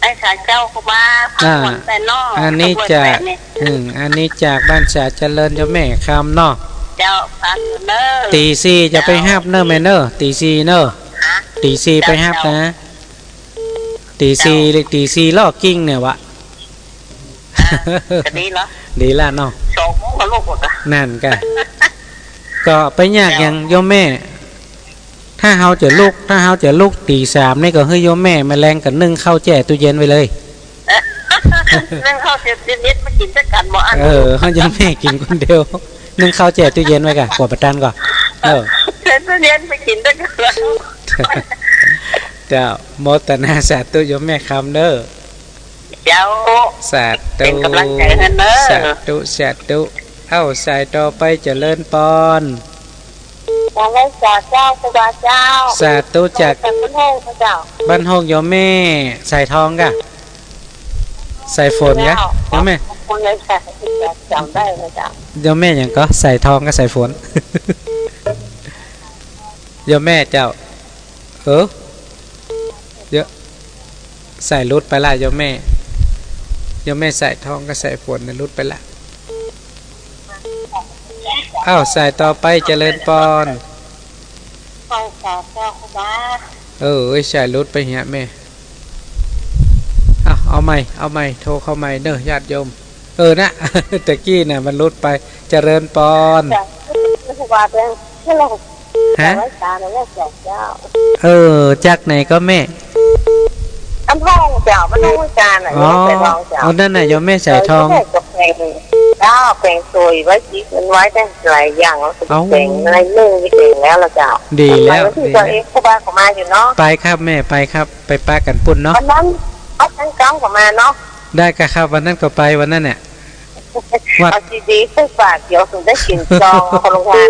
ไอ้สาเจ้าก็มา อ่า พักผ่อนไปเนาะ อันนี้จาก ขบวนแปดนี่ อืม อันนี้จากบ้านสาเจริญ โยมแม่คำเนาะ เจ้า ฝากเน่อ ตี๋สี่จะไปฮับเน่อแม่เน่อ ตี๋สี่เน่อ ฮะ ตี๋สี่ไปฮับนะ เจ้า ตี๋สี่ เจ้า ตี๋สี่ลอกกิ่งเนี่ยหวะ อ่า จะดีเหรอ ดีละเนาะ สองโมงก็ลุกหมดอะ นั่นกะ ก็ไปยากหยัง เจ้า โยมแม่ ถ้าเฮาจะลุก ถ้าเฮาจะลุกตี๋สามนี่ก็หื้อโยมแม่แมลงก็นึ่งข้าวแจ้ตู้เย็นไว้เลย นึ่งข้าวเสียเย็นๆ มากิ๋นด้วยกั๋นบ่อั้น เออ หื้อโยมแม่กิ๋นคนเดียว นึ่งข้าวแจ้ตู้เย็นไว้ก่ะ กั๋วบ่ตันก่อ เออ ใส่ตู้เย็นไปกิ๋นด้วยกั๋น เจ้า โมทนาสาธุโยมแม่คำเน่อ เจ้า สาธุ เป๋นก๋ำลังใจ๋หื้อเน่อ สาธุ สาธุ เอ้า สายต่อไปเจริญปอน กราบไหว้สาเจ้า ครูบาเจ้า สาธุ จาก จากบ้านโฮงเจ้า บ้านโฮงโยมแม่สายทองก่ะ สายฝนก่ะ เจ้า โยมแม่ คุณยายสาย จ๋ำได้นะเจ้า โยมแม่หยังก่อ สายทองกับสายฝน โยมแม่เจ้า เออ เดี๋ยว สายหลุดไปละโยมแม่ โยมแม่สายทองกับสายฝนเนี่ยหลุดไปละ อ้าว สายต่อไปเจริญปอน สายสาเจ้าครูบา เออ เอ้ย สายหลุดไปเหียแม่ อ้าว เอาใหม่ เอาใหม่ โทรเข้าใหม่เน่อ ญาติโยม เออ นะ ตะกี้น่ะ มันหลุดไป เจริญปอน จ้ะ ครูบาเจ้า ฮัลโหล ฮะ ไหว้สา ไหว้สาเจ้า เออ จากไหนก่อแม่ บ้านโฮงเจ้า บ้านโฮงเวียงจันทน์น่ะ อ๋อ โยมสายทองเจ้า เอา นั่นน่ะ โยมแม่สายทอง เออ โยมแม่ก็แป๋ง เจ้า แป๋งสวยไว้ จิ๊กมันไว้ได้หลายอย่าง แล้วก็ เอ้า แป๋งอะไรนึ่งไปแป๋งแล้วล่ะเจ้า ดีแล้ว ไปวันที่ ดีแล้ว เจ้าเอง ครูบาก็มาอยู่เนาะ ไปครับแม่ ไปครับ ไปปะกั๋นปุ้นเนาะ วันนั้น เอาทั้งกำก็มาเนาะ ได้กะครับ วันนั้นก็ไป วันนั้นเนี่ย วัด เอาดีๆ ไปฝาก เดี๋ยวถึงได้กิ๋นซอง เอาโรงงาน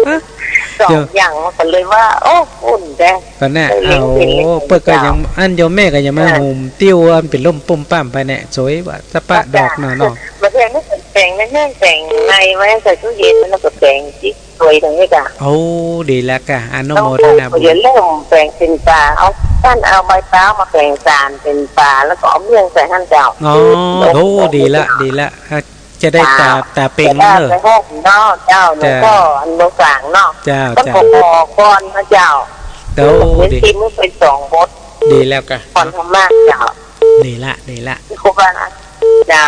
สองอย่าง มันก็เลยว่า โอ้ อุ่นแดง ก็แน่ เออ เอา เย็นๆ เปิ้นก็ยัง เจ้า อันโยมแม่ก็ยังมา เออ หุมติ้วอันเป๋นล่มปุ้มป้ามไปเนี่ย สวยว่าสะปะดอกเนาะ เนาะ บ่าเทื่อนี่แป๋งนะแห้ง แป๋งในไว้ใส่ตู้เย็น แล้วก็แป๋งจิ๊ก สวยตรงนี้กะ โอ้ ดีแล้วกะ อนุโมทนาบุญ เดี๋ยวเริ่มแป๋งเป๋นปลา เอา ต้านเอาใบพร้าวมาแป๋งสานเป๋นปลา แล้วก็เอาเมี่ยงใส่หั้นเจ้า อ๋อ โอ้ ดีละ ดีละ จะได้ต๋า ต๋าเป๋งเน่อ ไปห้องเนาะเจ้า หลวงพ่ออันโบสถ์เนาะ เจ้า เปิ้นก็ขอก่อนนะเจ้า โอ้ เว้น ดี ศีลมื้อเป๋นสองบท ดีแล้วกะ ก่อนธรรมะเจ้า ดีละ ดีละ ครูบาเจ้า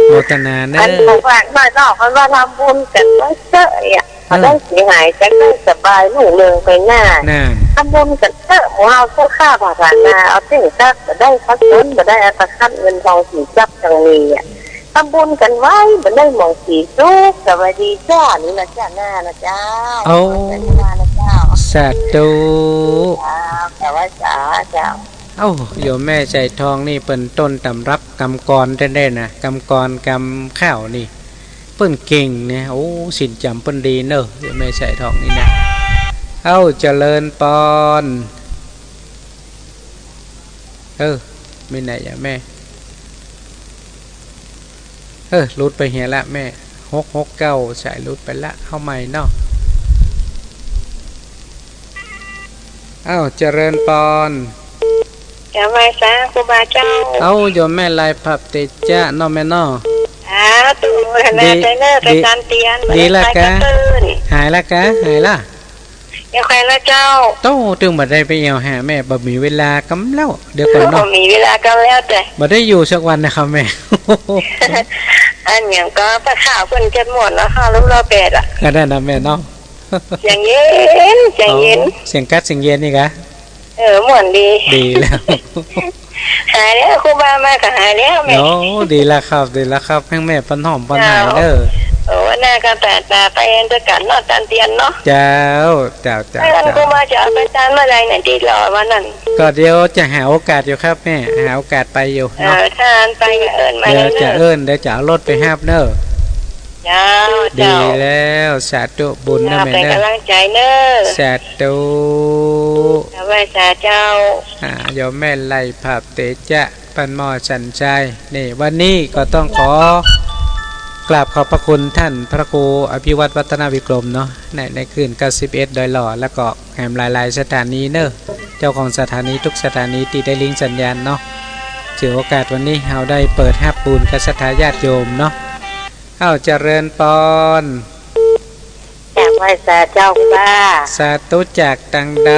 โมทนาเน่อ อันของฝากหน่อยเนาะ เปิ้นว่าทำบุญกั๋นไว้เต๊อะเนี่ย เออ จะได้เสียหาย จะได้สบาย รุ่งเรืองไปหน้า นั่น ทำบุญกั๋นเต๊อะ หมู่เฮาเจ้าข้า ภาวนา เอาเต้งซัก จะได้พระคุณ จะได้อัตคัด เงินทองสินทรัพย์จั่งมีอะ ทำบุญกั๋นไว้ บ่ได้หมองสีสุข สวัสดีจ้า นี่นะจ้า หน้านะเจ้า โอ้ ขอบใจมากนะเจ้า สาธุ ครับ สวัสดีเจ้า เอ้า โยมแม่สายทองนี่เปิ้นต้นตำรับกำกรแต๊ๆ นะ กำกรกำข้าวนี่ เปิ้นเก่งเนี่ย โอ้ ศีลจ๋ำเปิ้นดีเน่อ โยมแม่สายทองนี่นะ เอ้า เจริญปอน เออ มีไหนอะแม่ เออ หลุดไปเหียละแม่ หกหกเก้า สายหลุดไปละ เอาใหม่เนาะ อ้าว เจริญปอน กราบไหว้สาครูบาเจ้า เอ้า โยมแม่ไลย ปรับเตจะเนาะแม่เนาะ สาธุ โมทนา ดี ใจเนอะ ดี ไปตานเตียน ดีละกะ ไปตานเตียน หายละกะ หายละ ยังไข้ละเจ้า โต้ ตึงบ่ได้ไปเอี่ยวหาแม่ บ่มีเวลากำแล้ว เดี๋ยวก่อนเนาะ บ่มีเวลากำแล้วแต่ บ่ได้อยู่สักวันนะครับแม่ อันหยังก็ปะข่าวเปิ้นเจ็ดหมดแล้วค่ะ ลูกรอแปดอะ ก็ได้นะแม่เนาะ เสียงเย็น เสียงเย็น อ๋อ เสียงกั๊ดเสียงเย็นนี่กะ เออ ม่วนดี ดีแล้ว หายแล้ว ครูบามาก็หายแล้วแม่ โอ้ ดีแล้วครับ ดีแล้วครับ แฮงแม่ปานหอมปานหายเด้อ เจ้า โอ้ วันหน้าก็ตา ตาไปด้วยกั๋นเนาะ ตานเตียนเนาะ เจ้า เจ้า เจ้า เออ เจ้า ครูบาจะเอาไปตานเมื่อใดเนี่ย ตี้รอวันนั้น ก็เดี๋ยวจะหาโอกาสอยู่ครับแม่ หาโอกาสไปอยู่เนาะ เออ ถ้าอันไปก็เอิ้นมา เดี๋ยวจะ เด้อ เอิ้น เดี๋ยวจะเอารถไปฮับเนาะ เจ้า ดี เจ้า แล้ว สาธุบุญนะ เจ้า แม่ เป๋น เด้อ ก๋ำลังใจ๋เน้อ สาธุ กราบไหว้สาเจ้า อ่า โยมแม่ไลย ปรับเตจะ บ้านหม้อสันทราย นี่ วันนี้ก็ต้องขอกราบขอบพระคุณท่านพระครูอภิวัฒน์วัฒนวิกรมเนาะ ใน ในคลื่นเก้าสิบเอ็ดดอยหล่อ แล้วก็แหมหลายๆ สถานีเนาะ เจ้าของสถานีทุกสถานีตี้ได้ลิงก์สัญญาณเนาะ ถือโอกาสวันนี้เฮาได้เปิดฮับบุญกับศรัทธาญาติโยมเนาะ อ้าว เจริญปอน กราบไหว้สาเจ้าค่ะ สาธุ จากตังใด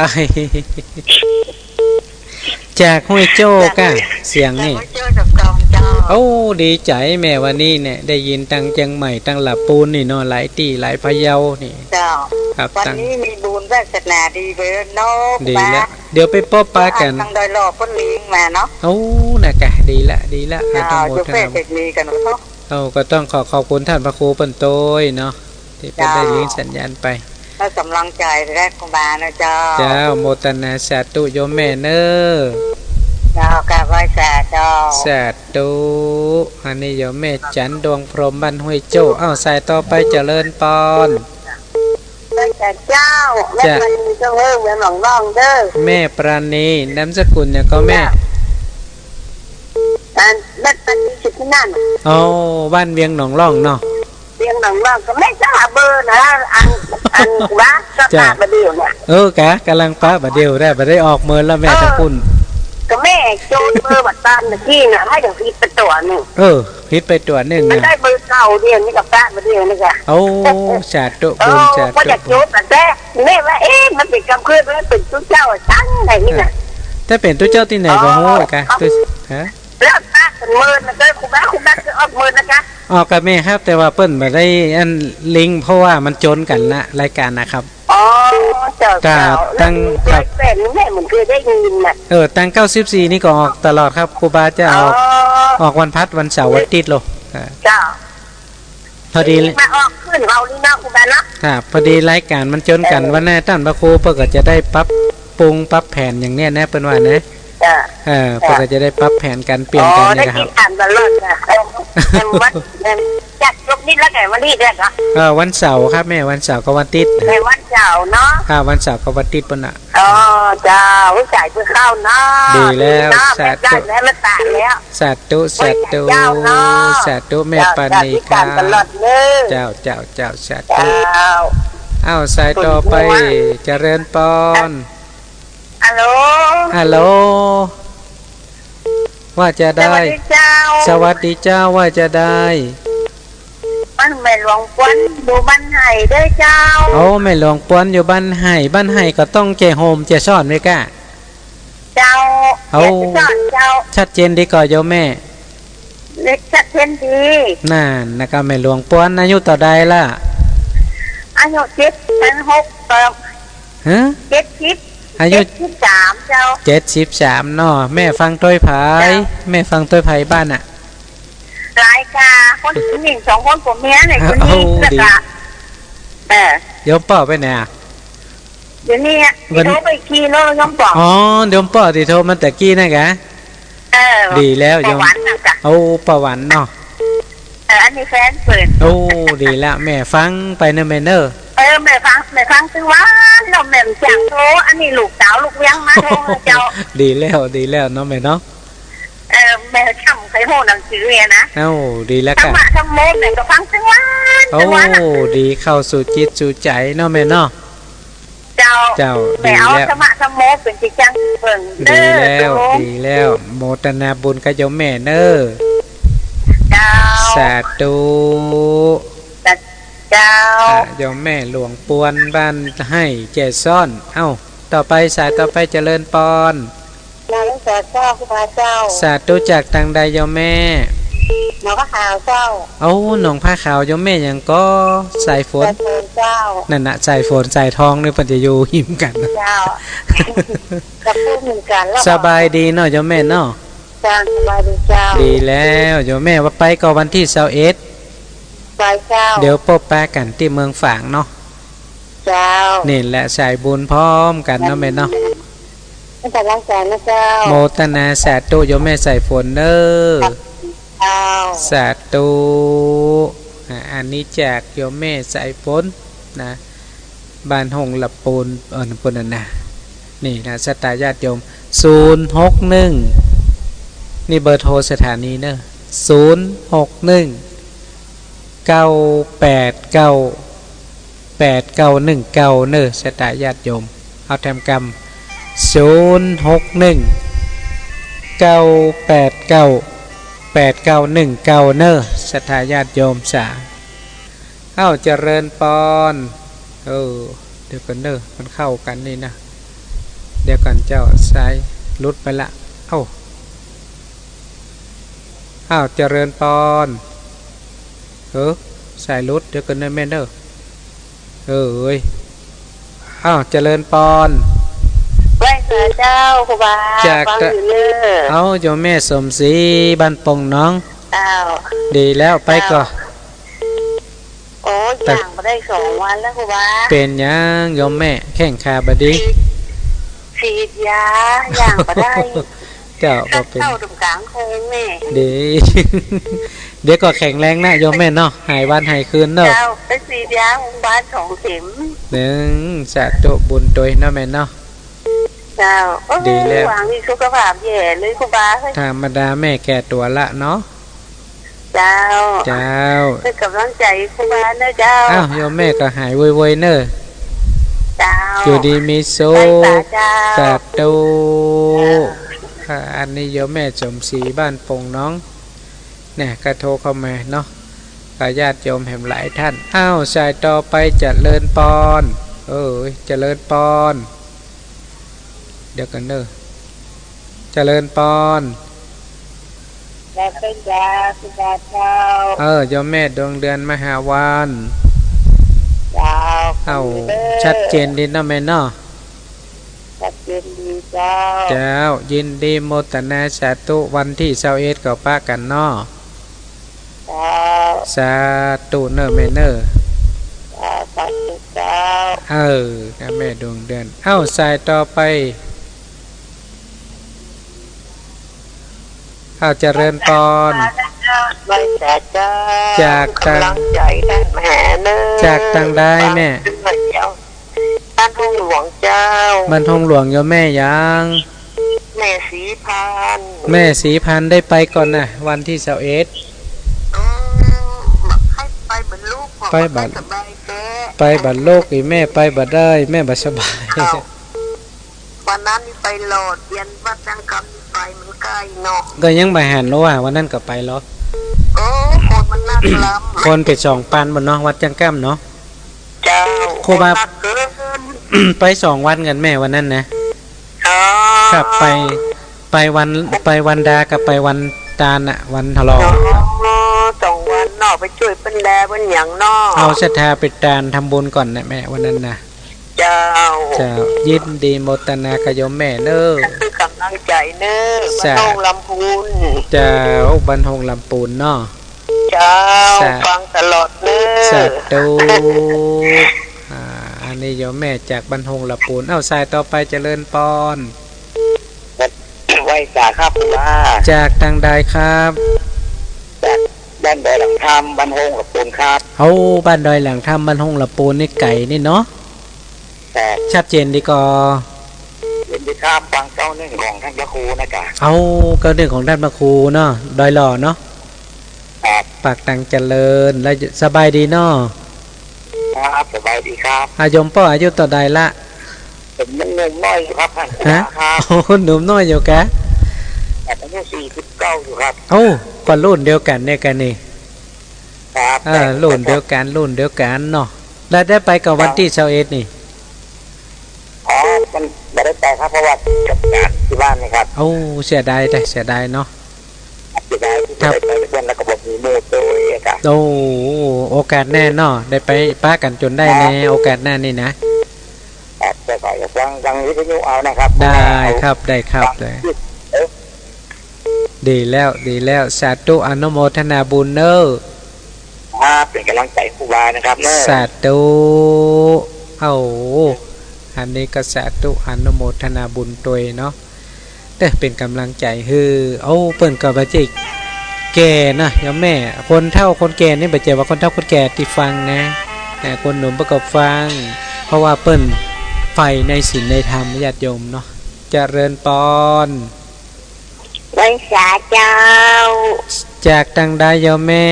จากห้วยโจ้กะ เสียงนี่ จากห้วยโจ้ จากกองเจ้า โอ้ ดีใจ๋แม่ วันนี้เนี่ย ได้ยินตังเจียงใหม่ ตังหละปูนนี่เนาะ หลายตี้ หลายพะเยานี่ เจ้า ครับ วันนี้มีบุญวาสนาดีเปิ้นเนาะ ดีแล้ว เดี๋ยวไปปบปะกั๋น ตังดอยหล่อเปิ้นลิงก์มาเนาะ โอ้ นะกะ ดีละ ดีละ เจ้า อนุโมทนา เจ้า แม่เสร็จมีกั๋นเนาะ เอ้า ก็ต้องขอขอบคุณท่านพระครูเปิ้นโตยเนาะ ตี้เปิ้นได้ลิงก์สัญญาณไป เจ้า แล้วก๋ำลังใจ๋แลครูบานะเจ้า เจ้า โมทนาสาธุโยมแม่เน้อ เจ้า กราบไหว้สาเจ้า สาธุ อันนี้โยมแม่จันทร์ดวงพรหมบ้านห้วยโจ้ อ้าว สายต่อไป เจริญปอน ไหว้สาเจ้า แม่ จ้ะ ปราณี เจ้าเอ้ย เวียงหนองร่องเด้อ แม่ปราณี นามสกุลหยังก็แม่ เจ้า อัน แม่ปราณี สิทธินันท์ อ๋อ บ้านเวียงหนองร่องเนาะ เวียงหนองร่อง ก็แม่จะหาเบอร์นะ อัน อันว่า ก็ จ้ะ ปะบ่าเดี่ยวเนี่ย เออ กะ ก๋ำลังปะบ่าเดี่ยวได้ บ่ได้ออกเมินแล้วแม่ เออ ตะกุ่น ก็แม่โจนเบอร์บ่าตานตะกี้น่ะ หื้อเดี๋ยวผิดไปตั๋วนึ่ง เออ ผิดไปตั๋วนึ่ง มัน นะ ได้เบอร์เก่าเดี๋ยวนี้ก็ปะบ่าเดี่ยวนี่กะ โอ้ สาธุบุญ เออ สาธุ ก็อยากโจนแต่แม่ว่า เอ๊ะ มันเป๋นกำเคิด มันเป๋นตุ๊เจ้าจังไหนนี่น่ะ เออ ถ้าเป๋นตุ๊เจ้าตี้ไหนบ่ฮู้กะ เออ ตุ๊ ฮะ แล้วปะกั๋นเมินนะเจ้า ครูบา ครูบาจะออกเมินนะจ๊ะ ออกกับแม่ครับ แต่ว่าเปิ้นบ่ได้อันลิงก์ เพราะว่ามันจนกั๋นนะ รายการนะครับ อ๋อ เจ้า ถ้า เจ้า ตั้ง แล้ว ครับ แปดนี่แม่เหมือนเคยได้ยินน่ะ เออ ตั้งเก้าสิบสี่นี่ก็ออกตลอดครับ ครูบาจะออก อ๋อ ออกวันพัด วันเสาร์ วันอาทิตย์โล อ่า เจ้า พอดี มาออกขึ้นเอานี่เนาะ ครูบาเนาะ ครับ พอดีรายการมันจนกั๋น เออ วันหน้าต้านพระครูเปิ้นก็จะได้ปรับปรุงปรับแผนอย่างเนี้ยนะ เปิ้นว่านะ จ้ะ เออ จ้ะ เปิ้นก็จะได้ปรับแผนกั๋น เปลี่ยนกั๋น อ๋อ นี่นะครับ ได้ติดต๋ามตลอดจ้ะ เออ วัน จัดยกนิดแล้วแต่วันนี้ด้วยเหรอ เออ วันเสาร์ครับแม่ วันเสาร์กับวันอาทิตย์ แต่วันเสาร์เนาะ ครับ วันเสาร์กับวันอาทิตย์เปิ้นน่ะ อ๋อ เจ้า วิสัยเพิ่งเข้าเนาะ ดีแล้ว ดีเนาะ สาธุ แม่ได้แล้ว แม่ตายแล้ว สาธุ สาธุ เจ้าเนาะ สาธุ แม่ปราณี เจ้า เจ้า ครับ ติดต๋ามตลอดเลย เจ้า เจ้า เจ้า สาธุ เจ้า อ้าว สายต่อไป คุณครู เจริญปอน ฮัลโหล ฮัลโหล ว่าจะได้ สวัสดีเจ้า สวัสดีเจ้า ว่าจะได้ บ้านแม่หลวงปวน อยู่บ้านไห่เด้อเจ้า โอ้ แม่หลวงปวนอยู่บ้านไห่ บ้านไห่ก็ต้องเจ้าโฮมเจ้าซ่อนไว้ก้า เจ้า เอา เจ้าซ่อนเจ้า ชัดเจนดีก่อโยมแม่ เล็กชัดเจนดี นั่นนะครับ แม่หลวงปวนอายุเต้าใดล่ะ อายุเจ็ดสิบหก เอ่อ ฮะ เจ็ดสิบ อายุ เจ็ดสิบสามเจ้า เจ็ดสิบสามเนาะ แม่ฟังโตยไผ เจ้า แม่ฟังโตยไผบ้านน่ะ หลายกา คนผู้หญิงสองคนผัวเมียเนี่ย คนนี้ โอ้ แล้วก็ ดี เออ โยมป้อไปไหนอะ เดี๋ยวนี้อะ วัน ที่โทรไปกี้เนาะ โยมป้อ อ๋อ โยมป้อตี้โทรมาแต่กี้นั่นกะ เออ ดีแล้วโยม ป้าหวันน่ะจ้ะ โอ้ ป้าหวันเนาะ เออ อันนี้แฟนเปิ้น โอ้ ดีแล้ว แม่ฟังไปเนอะแม่เนอะ เออ แม่ฟัง แม่ฟังตึงวันเนาะ แม่บ่จักโทร อันนี้ลูกสาวลูกเวียงมาโทรเจ้า ดีแล้ว ดีแล้วเนาะแม่เนาะ เออ จะฮู้หนังสือเนี่ยนะ เอ้า ดีแล้ว ธรรมะ กะ ธัมโมเนี่ยก็ฟังตึงวัน โอ้ ตึงวันอะ ดีเข้าสู่จิตสู่ใจ๋เนาะแม่เนาะ เจ้า เจ้า แม่เอา ดีแล้ว ธรรมะ ธัมโมเป๋นตี้จั้งเปิง ดีแล้ว เด้อ โยม ดีแล้ว โมทนาบุญกับโยมแม่เน้อ เจ้า สาธุ เจ้า อ่ะ โยมแม่หลวงปวนบ้านไฮ่แจซ้อน เอ้า ต่อไป สายต่อไป เจริญปอน นมัสก๋านเจ้า ครูบาเจ้า สาธุ จากตางใดโยมแม่ หนองผ้าขาวเจ้า เอ้า หนองผ้าขาว โยมแม่หยังก่อ สายฝน สายฝนเจ้า นั่นน่ะ สายฝน สายทองนี่เปิ้นจะอยู่ฮิมกั๋น เจ้า ก็พูดเหมือนกั๋นแล้ว สบายดีเนาะโยมแม่เนาะ เจ้า สบายดีเจ้า ดีแล้ว โยมแม่ว่าไปก่อวันตี้ซาวเอ็ด ไปเจ้า เดี๋ยวปบปะกั๋นตี้เมืองฝางเนาะ เจ้า นี่แหละสายบุญพร้อมกั๋นเนาะแม่เนาะ ให้ก๋ำลังใจ๋นะเจ้า โมทนาสาธุโยมแม่สายฝนเน้อ เจ้า สาธุ อ่ะ อันนี้จากโยมแม่สายฝนนะ บ้านฮ่งละปูน เออ ละปูนนั่นนะ นี่นะ ศรัทธาญาติโยม ศูนย์หกหนึ่ง นี่เบอร์โทรสถานีเน้อ ศูนย์หกหนึ่ง เก้าแปดเก้า แปดเก้าหนึ่งเก้า เน้อ ศรัทธาญาติโยม เอาแถมกำ ศูนย์หกหนึ่ง เก้าแปดเก้า แปดเก้าหนึ่งเก้า เน้อ ศรัทธาญาติโยมสา เอ้า เจริญปอน เออ เดี๋ยวก่อนเน้อ มันเข้ากั๋นนี่นะ เดี๋ยวก่อนเจ้า สายหลุดไปละ เอ้า อ้าว เจริญปอน เออ สายหลุด เดี๋ยวก่อนเน้อแม่เน้อ เออ เอ้ย อ้าว เจริญปอน ไหว้สาเจ้า ครูบา จาก ฟังอยู่เน้อ เอ้า โยมแม่สมศรี บ้านโป่งหนอง อ้าว ดีแล้ว ไปก่อ เจ้า โอ้ แต่ ย่างบ่ได้สองวันแล้วครูบา เป๋นหยังโยมแม่ แข้งขาบ่ดี ฉีด ฉีดยา ย่างบ่ได้ เจ้า บ่เป๋น เข้าตรงกลางโคงแม่ ดี เดี๋ยวก็แข็งแรงนะโยมแม่เนาะ หายวันหายคืนเนาะ เจ้า ไปฉีดยาโรงพยาบาลสองเข็ม นึ่ง สาธุบุญตวยเนาะแม่เนาะ เจ้า เออ ดีแล้ว หวังมีสุขภาพแย่เลยครูบาเฮ้ย ธรรมดาแม่แก่ตั๋วละเนาะ เจ้า เจ้า เป็นกำลังใจ๋ครูบาเน้อเจ้า อ้าว โยมแม่ก็หายไวๆเน้อ เจ้า อยู่ดีมีสุข ไหว้สาเจ้า สาธุ เจ้า อ่า อันนี้โยมแม่สมศรีบ้านโป่งหนอง เนี่ย ก็โทรเข้ามาเนาะ ก็ญาติโยมแหมหลายท่าน อ้าว สายต่อไปเจริญปอน เออ เจริญปอน เดี๋ยวก่อนเน้อ เจริญปอน แล้วก็ยาสุดาเจ้า เออ โยมแม่ดวงเดือนมหาวัน เจ้า เอ้า เด้อ ชัดเจนดีเนาะแม่เนาะ ชัดเจนดีเจ้า เจ้า ยินดีโมทนาสาธุ วันตี้ซาวเอ็ดก็ปะกั๋นเนาะ เจ้า สาธุเน้อแม่เน้อ เจ้า สาธุเจ้า เออ นะแม่ดวงเดือน เอ้า สายต่อไป เอ้า เจริญปอน ไหว้สาเจ้า จากตาง กำลังใจ๋ด้านแหมเน้อ จากตางใดแม่ เจ้า บ้านฮ่งหลวงเจ้า บ้านฮ่งหลวงโยมแม่หยัง แม่ศรีพันธุ์ แม่ศรีพันธุ์ได้ไปก่อนะ วันตี้ซาวเอ็ด อืม บอกให้ไปบ่ลูก ไปบ่ บอกว่าสบายแต๊ ไปบ่ลูก อี่แม่ไปบ่ได้ แม่บ่สบาย เอ้า วันนั้นนี่ไปหลอดเตียนวัดจ้างกำนี่ไปมันใก้เนาะ ก็ยังบ่หันว่าวันนั้นก็ไปเหรอ โอ้ คนมันนักล้ำ คนไปสองปันบ่เนาะ วัดจ้างกำเนาะ เจ้า ครูบา คนนักเกิน ไปสองวันกั๋นแม่วันนั้นนะ อ๋อ ครับ ไป ไปวัน ไปวันดากับไปวันตานน่ะ วันทะลอง อ๋อ สองวันเนาะ ไปจ้วยเปิ้นแลเปิ้นหยังเนาะ เอาศรัทธาไปตานทำบุญก่อนนะแม่วันนั้นนะ เจ้า เจ้า ยินดีโมทนากับโยมแม่เน้อ เป็นกำลังใจ๋เน้อ สา บ้านฮ่งลำพูน เจ้า บ้านฮ่งลำปูนเนาะ เจ้า สา ฟังตลอดเน้อ สาธุ อ่า อันนี้โยมแม่จากบ้านฮ่งลำปูน เอ้า สายต่อไปเจริญปอน ไหว้สาครับครูบา จากตางใดครับ จากบ้านดอยหลังถ้ำ บ้านฮ่งลำปูนครับ เอ้า บ้านดอยหลังถ้ำ บ้านฮ่งลำปูนนี่ไก๋นี่เนาะ ครับ ชัดเจนดีก่อ เดี๋ยว ดีครับ ฟังเก้าหนึ่งของท่านพระครูนะจ๊ะ เอา เก้าหนึ่งของท่านพระครูเนาะ ดอยหล่อเนาะ ครับ ปากตังเจริญ แล้วสบายดีเนาะ ครับ สบายดีครับ อ่ะ โยมป้ออายุเต้าใดละ ผมยังหนุ่มน้อยอยู่ครับท่านครู ฮะ ครับ โอ้ หนุ่มน้อยอยู่กะ อายุสี่สิบเก้าอยู่ครับ โอ้ ก็รุ่นเดียวกั๋นเนี่ยกั๋นนี่ ครับ เออ รุ่นเดียวกั๋น รุ่นเดียวกั๋นเนาะ แล้วได้ไปก่อวันตี้ซาวเอ็ดนี่ อ๋อ มันบ่ได้ไปครับ เพราะว่าติดกับงานตี้บ้านนะครับ โอ้ เสียดายแต๊ เสียดายเนาะ เสียดายตี้ ครับ บ่ได้ไปเปื้อน แล้วก็บ่มีหมู่โตยอะครับ โอ้ โอกาสหน้าเนาะ ได้ไปปะกั๋นจ๋นได้แน่ ครับ โอกาสหน้านี่นะ ครับ แต่ก็อยากฟังทางวิทยุเอานะครับ ได้ครับ ได้ครับ ครับ ได้ เอ๊ะ ดีแล้ว ดีแล้ว สาธุ อนุโมทนาบุญเน้อ ครับ เป๋นก๋ำลังใจ๋ครูบานะครับเน้อ สาธุ เอ้า อันนี้ก็สาธุ อนุโมทนาบุญตวยเนาะ เต๊อะ เป๋นก๋ำลังใจ๋หื้อ เอ้า เปิ้นก็บ่ใจ้แก่นะ โยมแม่ คนเฒ่าคนแก่นี่ บ่ใจ้ว่าคนเฒ่าคนแก่ตี้ฟังนะ แต่คนหนุ่มเปิ้นก็ฟัง เพราะว่าเปิ้นใฝ่ในศีลในธรรม ญาติโยมเนาะ เจริญปอน ไหว้สาเจ้า จากตังใดโยมแม่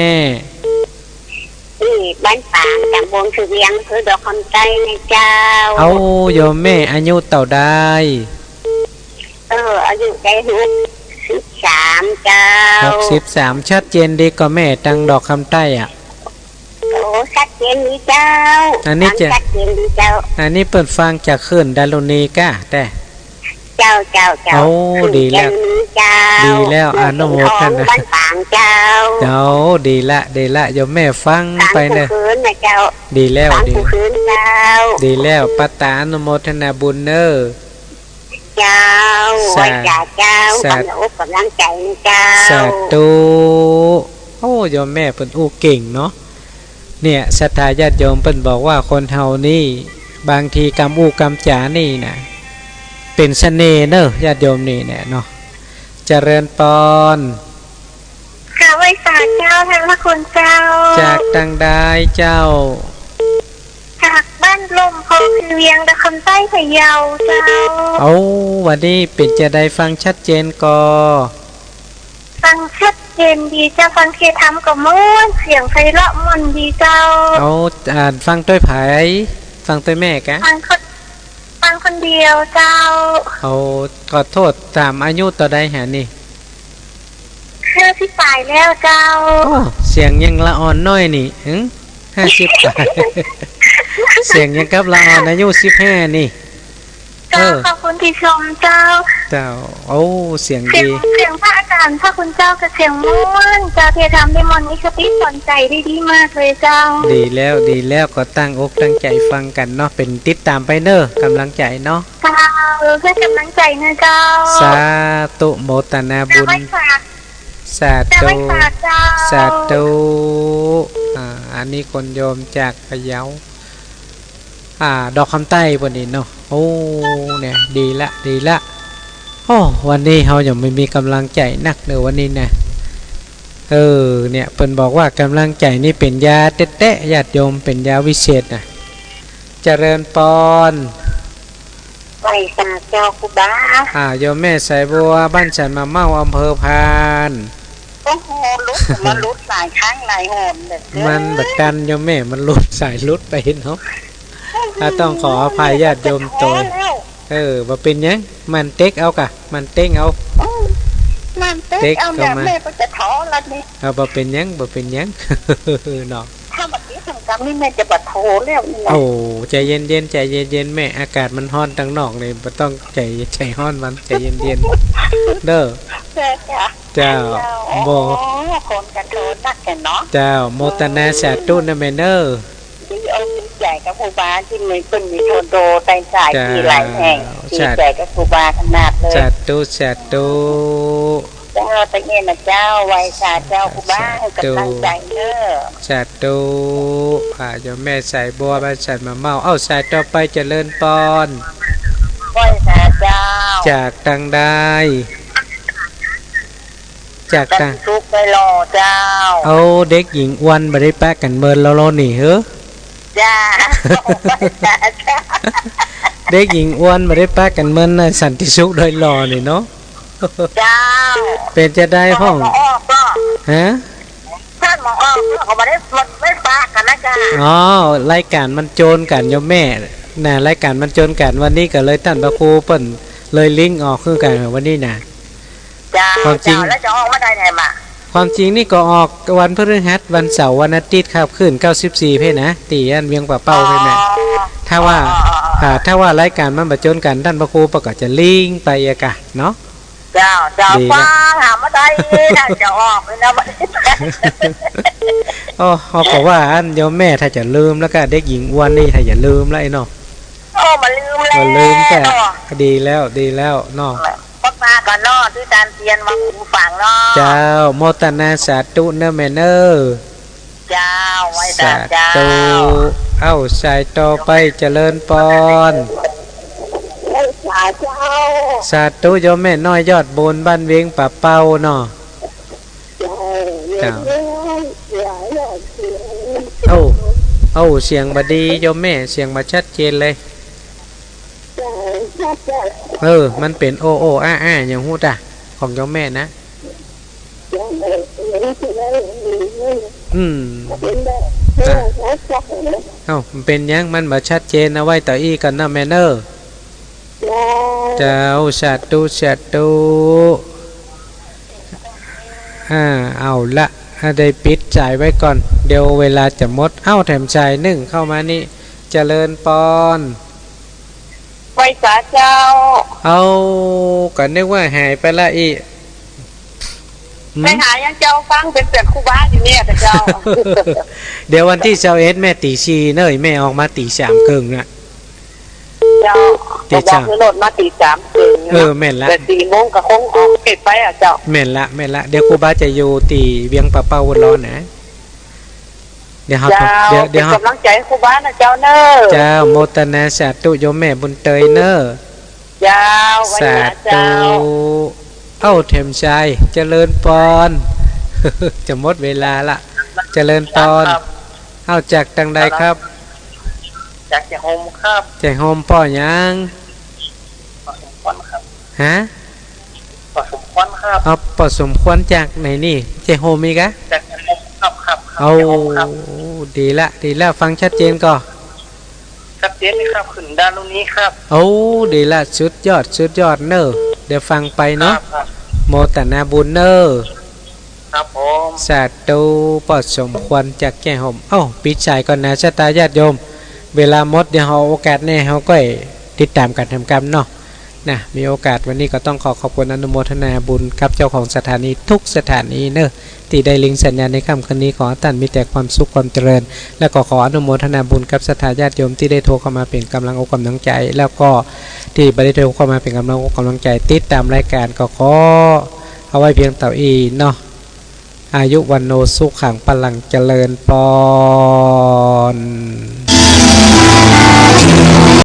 ตี้บ้านปาง ตำบลคือเวียง อำเภอดอกคำใต้นะเจ้า เอ้า โยมแม่อายุเต้าใด เออ อายุได้หกสิบสามเจ้า หกสิบสาม ชัดเจนดีก่อแม่ ตังดอกคำใต้อะ โอ้ ชัดเจนดีเจ้า อันนี้จะ ฟังชัดเจนดีเจ้า อันนี้เปิ้นฟังจากคลื่นดารุณีก้าแต๊ เจ้า เจ้า เจ้า โอ้ คลื่น ดีแล้ว ดารุณีเจ้า ดีแล้ว คลื่น อนุโมทนา เสียงทองบ้านปางเจ้า เจ้า ดีละ ดีละ โยมแม่ฟังไปเน้อ ฟังกู้คืนนะเจ้า ดีแล้ว ฟังกู้คืนเจ้า ดีแล้ว ป้าต๋าอนุโมทนาบุญเน้อ เจ้า สา ไหว้สาเจ้า สา ก๋ำลังอกก๋ำลังใจ๋นะเจ้า สาธุ โอ้ โยมแม่เปิ้นอู้เก่งเนาะ เนี่ย ศรัทธาญาติโยมเปิ้นบอกว่าคนเฮานี่ บางทีกำอู้กำจ๋านี่นะ เป๋นเสน่ห์เน้อ ญาติโยมนี่แหละเนาะ เจริญปอน ค่ะ ไหว้สาเจ้า ท่านพระคุณเจ้า จากตังใดเจ้า จากบ้านลมโพธิ์เวียง ดอกคำใต้ พะเยาเจ้า เอ้า วันนี้เป๋นจาใด ฟังชัดเจนก่อ ฟังชัดเจนดีเจ้า ฟังเทศน์ธรรมก็ม่วน เสียงไพเราะม่วนดีเจ้า เอ้า อ่า ฟังตวยใผ ฟังตวยแม่กะ ฟังคน ฟังคนเดียวเจ้า เอ้า ขอโต้ษ ถามอายุเต้าใดหานี่ ห้าสิบป๋ายแล้วเจ้า โอ้ เสียงยังละอ่อนน้อยนี่ หึ ห้าสิบป๋าย เสียงยังกับละอ่อนอายุสิบห้านี่ เจ้า เออ ขอบคุณตี้ชมเจ้า เจ้า โอ้ เสียงดี เสียง เสียงพระอาจารย์ พระคุณเจ้าก็เสียงม่วน เจ้า เทศน์ธรรมได้ม่วน มีสติสอนใจ๋ได้ดีมากเลยเจ้า ดีแล้ว ดีแล้ว ก็ตั้งอกตั้งใจ๋ฟังกั๋นเนาะ เป๋นติดต๋ามไปเน้อ ก๋ำลังใจ๋เนาะ เจ้า เพื่อก๋ำลังใจ๋นะเจ้า สาธุ โมทนาบุญ จะไหว้สา สาธุ จะไหว้สาเจ้า สาธุ อ่า อันนี้คนโยมจากพะเยา อ่า ดอกคำใต้เปิ้นนี่เนาะ โอ้ เนี่ย ดีละ ดีละ โอ้ วันนี้เฮายังบ่มีก๋ำลังใจ๋นักเน้อวันนี้นะ เออ เนี่ย เปิ้นบอกว่าก๋ำลังใจ๋นี่เป๋นยาแต๊ๆ ญาติโยม เป๋นยาวิเศษนะ เจริญปอน ไหว้สาเจ้าครูบา อ่า โยมแม่สายบัว บ้านสันมะเม่า อำเภอพาน โอ้โห หลุด มันหลุดหลายครั้งหลายหนเหลือเกิน มันบ่ตันโยมแม่ มันหลุด สายหลุดไปเนาะ อ่า ต้องขออภัยญาติโยมตวย เออ บ่เป๋นหยัง มันเต๊กเอากะ มันเต๊กเอา อืม มันเต๊กเอา เต๊กเอามา เนี่ย แม่ก็จะท้อแล้วนี่ เอา บ่เป๋นหยัง บ่เป๋นหยัง เนาะ ถ้าบ่ติดต๋ามนี่แม่จะบ่โทรแล้วนี่นะ โอ้ ใจ๋เย็นๆ ใจ๋เย็นๆ แม่ อากาศมันฮ้อนตังนอกนี่ บ่ต้องใจ๋ ใจ๋ฮ้อนมัน ใจ๋เย็นๆ เน้อ เจ้าค่ะ เจ้า เจ้า บ่ อ๋อ คนกะโทรนักแต๊เนาะ เจ้า โมทนาสาธุนะแม่เน้อ ดีอกดีใจ๋กับครูบาตี้มี เปิ้นมีโทร โทรไต่สาย เจ้า ตี้หลายแห่ง สาธุ ดีใจ๋กับครูบาขนาดเลย สาธุ สาธุ เจ้า ตะเงินนะเจ้า ไหว้สาเจ้าครูบา สาธุ ก๋ำลังใจ๋เน้อ สาธุ อ่า โยมแม่สายบัว บ้านสันมะเม่า เอ้า สายต่อไปเจริญปอน ไหว้สาเจ้า จากตังใด จากตัง สุข ดอยหล่อเจ้า เอ้า เด็กหญิงอ้วนบ่ได้ปะกั๋นเมินแล้วลอนี่ เฮ้อ จ้า ไหว้สาเจ้า เด็กหญิงอ้วนบ่ได้ปะกั๋นเมินในสันติสุขดอยหล่อนี่เนาะ เจ้า เป๋นจาใดพ่อง บ่ออกก็ ฮะ ต้านบ่ออกก็บ่ได้ บ่ได้ปะกั๋นนะเจ้า อ๋อ รายก๋านมันโจนกั๋นโยมแม่ น่ะ รายก๋านมันโจนกั๋น วันนี้ก็เลยต้านพระครูเปิ้นเลยลิงก์ออกคือกั๋นวันนี้น่ะ เจ้า ความจริง เจ้า แล้วจะออกเมื่อใดเนี่ยมา ความจริงนี่ก็ออกวันพฤหัส วันเสาร์ วันอาทิตย์ครับ คลื่นเก้าสิบสี่เพ่นนะ ตี้อันเวียงป่าเป้าเพ่นนะ อ๋อ ถ้าว่า อ๋อ อ๋อ อ๋อ อ่า ถ้าว่ารายก๋านมันบ่โจนกั๋น ต้านพระครูเปิ้นก็จะลิงก์ไปอะกะเนาะ เจ้า เจ้า ดีนะ ฟังหาเมื่อใด ถ้าจะออกเลยนะ โอ้ เฮาก็ว่าอันโยมแม่ถ้าจะลืมแล้วก็ เด็กหญิงอ้วนนี่ถ้าจะลืมแล้วไอ้เนาะ โอ้ บ่ลืมแล้ว บ่ลืมแต่ เนาะ ดีแล้ว ดีแล้วเนาะ ปะกั๋นเนาะ ตี้ต้านเตียนวังหูฝางเนาะ เจ้า โมทนาสาธุเน้อแม่เน้อ เจ้า ไหว้สา สาธุ เจ้า เอ้า สายต่อไป เจริญปอน ไหว้สาเจ้า สาธุโยมแม่น้อยยอดบุญบ้านเวียงป่าเป้าเนาะ เจ้า เจ้า เอ้า เอ้า เสียงบ่ดีโยมแม่ เสียงบ่ชัดเจนเลย เออ มันเป๋นโอโออาอา อย่างฮู้ตะ ของโยมแม่นะ อืม อ่ะ เอ้า มันเป๋นหยัง มันบ่ชัดเจน เอาไว้ต่ออี้ก่อนนะแม่เน้อ เจ้า สาธุ สาธุ อ่า เอาละ อ่า ได้ปิดสายไว้ก่อน เดี๋ยวเวลาจะหมด เอ้า แถมสายนึ่งเข้ามานี่ เจริญปอน ไหว้สาเจ้า เอ้า ก็นึกว่าหายไปละอี้ หืม ไปหายังเจ้า ฟังเป๋นเสียงครูบาอยู่เนี่ยเจ้า เดี๋ยววันตี้ซาวเอ็ดแม่ตีสี่เน้อ แม่ออกมาตีสามเกิ่งน่ะ เจ้า ตีสาม บอกว่าคือโหลดมาตีสามเกิ่ง เออ แม่นละ แต่สี่โมงก็คงออกเก็บไปอะเจ้า แม่นละ แม่นละ เดี๋ยวครูบาจะอยู่ตี้เวียงป่าเป้าวนรอนะ เดี๋ยวเฮา เจ้า เดี๋ยว เดี๋ยว เป๋น เฮา ก๋ำลังใจ๋ครูบานะเจ้าเน้อ เจ้า โมทนาสาธุโยมแม่บุญเตยเน้อ เจ้า ไหว้สาเจ้า สาธุ เอ้า แถมสาย เจริญปอน จะหมดเวลาละ เจริญปอน ครับ เอ้า จากตางใดครับ จากแจ้ห่มครับ แจ้ห่มป้อหยัง ป้อสมควรครับ ฮะ ป้อสมควรครับ เอา ป้อสมควรจากไหนนี่ แจ้ห่มอีกอะ จากแจ้ห่มครับ ครับ ครับ เอา แจ้ห่มครับ ดีละ ดีละ ฟังชัดเจนก่อ ชัดเจนเลยครับ ขึ้นดารุณีครับ โอ้ ดีละ สุดยอด สุดยอดเน้อ เดี๋ยวฟังไปเนาะ ครับ ครับ โมทนาบุญเน้อ ครับผม สาธุ ป้อสมควรจากแจ้ห่ม เอ้า ปิดสายก่อนนะ ศรัทธาญาติโยม เวลาหมด เดี๋ยวเฮาโอกาสแน่ เฮาก้อยติดต๋ามกั๋นแถมกำเนาะ นะ มีโอกาสวันนี้ก็ต้องขอขอบคุณอนุโมทนาบุญกับเจ้าของสถานีทุกสถานีเน้อ ตี้ได้ลิงก์สัญญาณในค่ำคืนนี้ ขอให้ต้านมีแต่ความสุขความเจริญ แล้วก็ขออนุโมทนาบุญกับศรัทธาญาติโยมตี้ได้โทรเข้ามาเป๋นก๋ำลังอกก๋ำลังใจ๋ แล้วก็ตี้บ่ได้โทรเข้ามาเป๋นก๋ำลังอกก๋ำลังใจ๋ ติดต๋ามรายก๋าน ก็ขอเอาไว้เพียงเต้าอี้เนาะ อายุ วัณโณ สุขัง พลัง เจริญปอน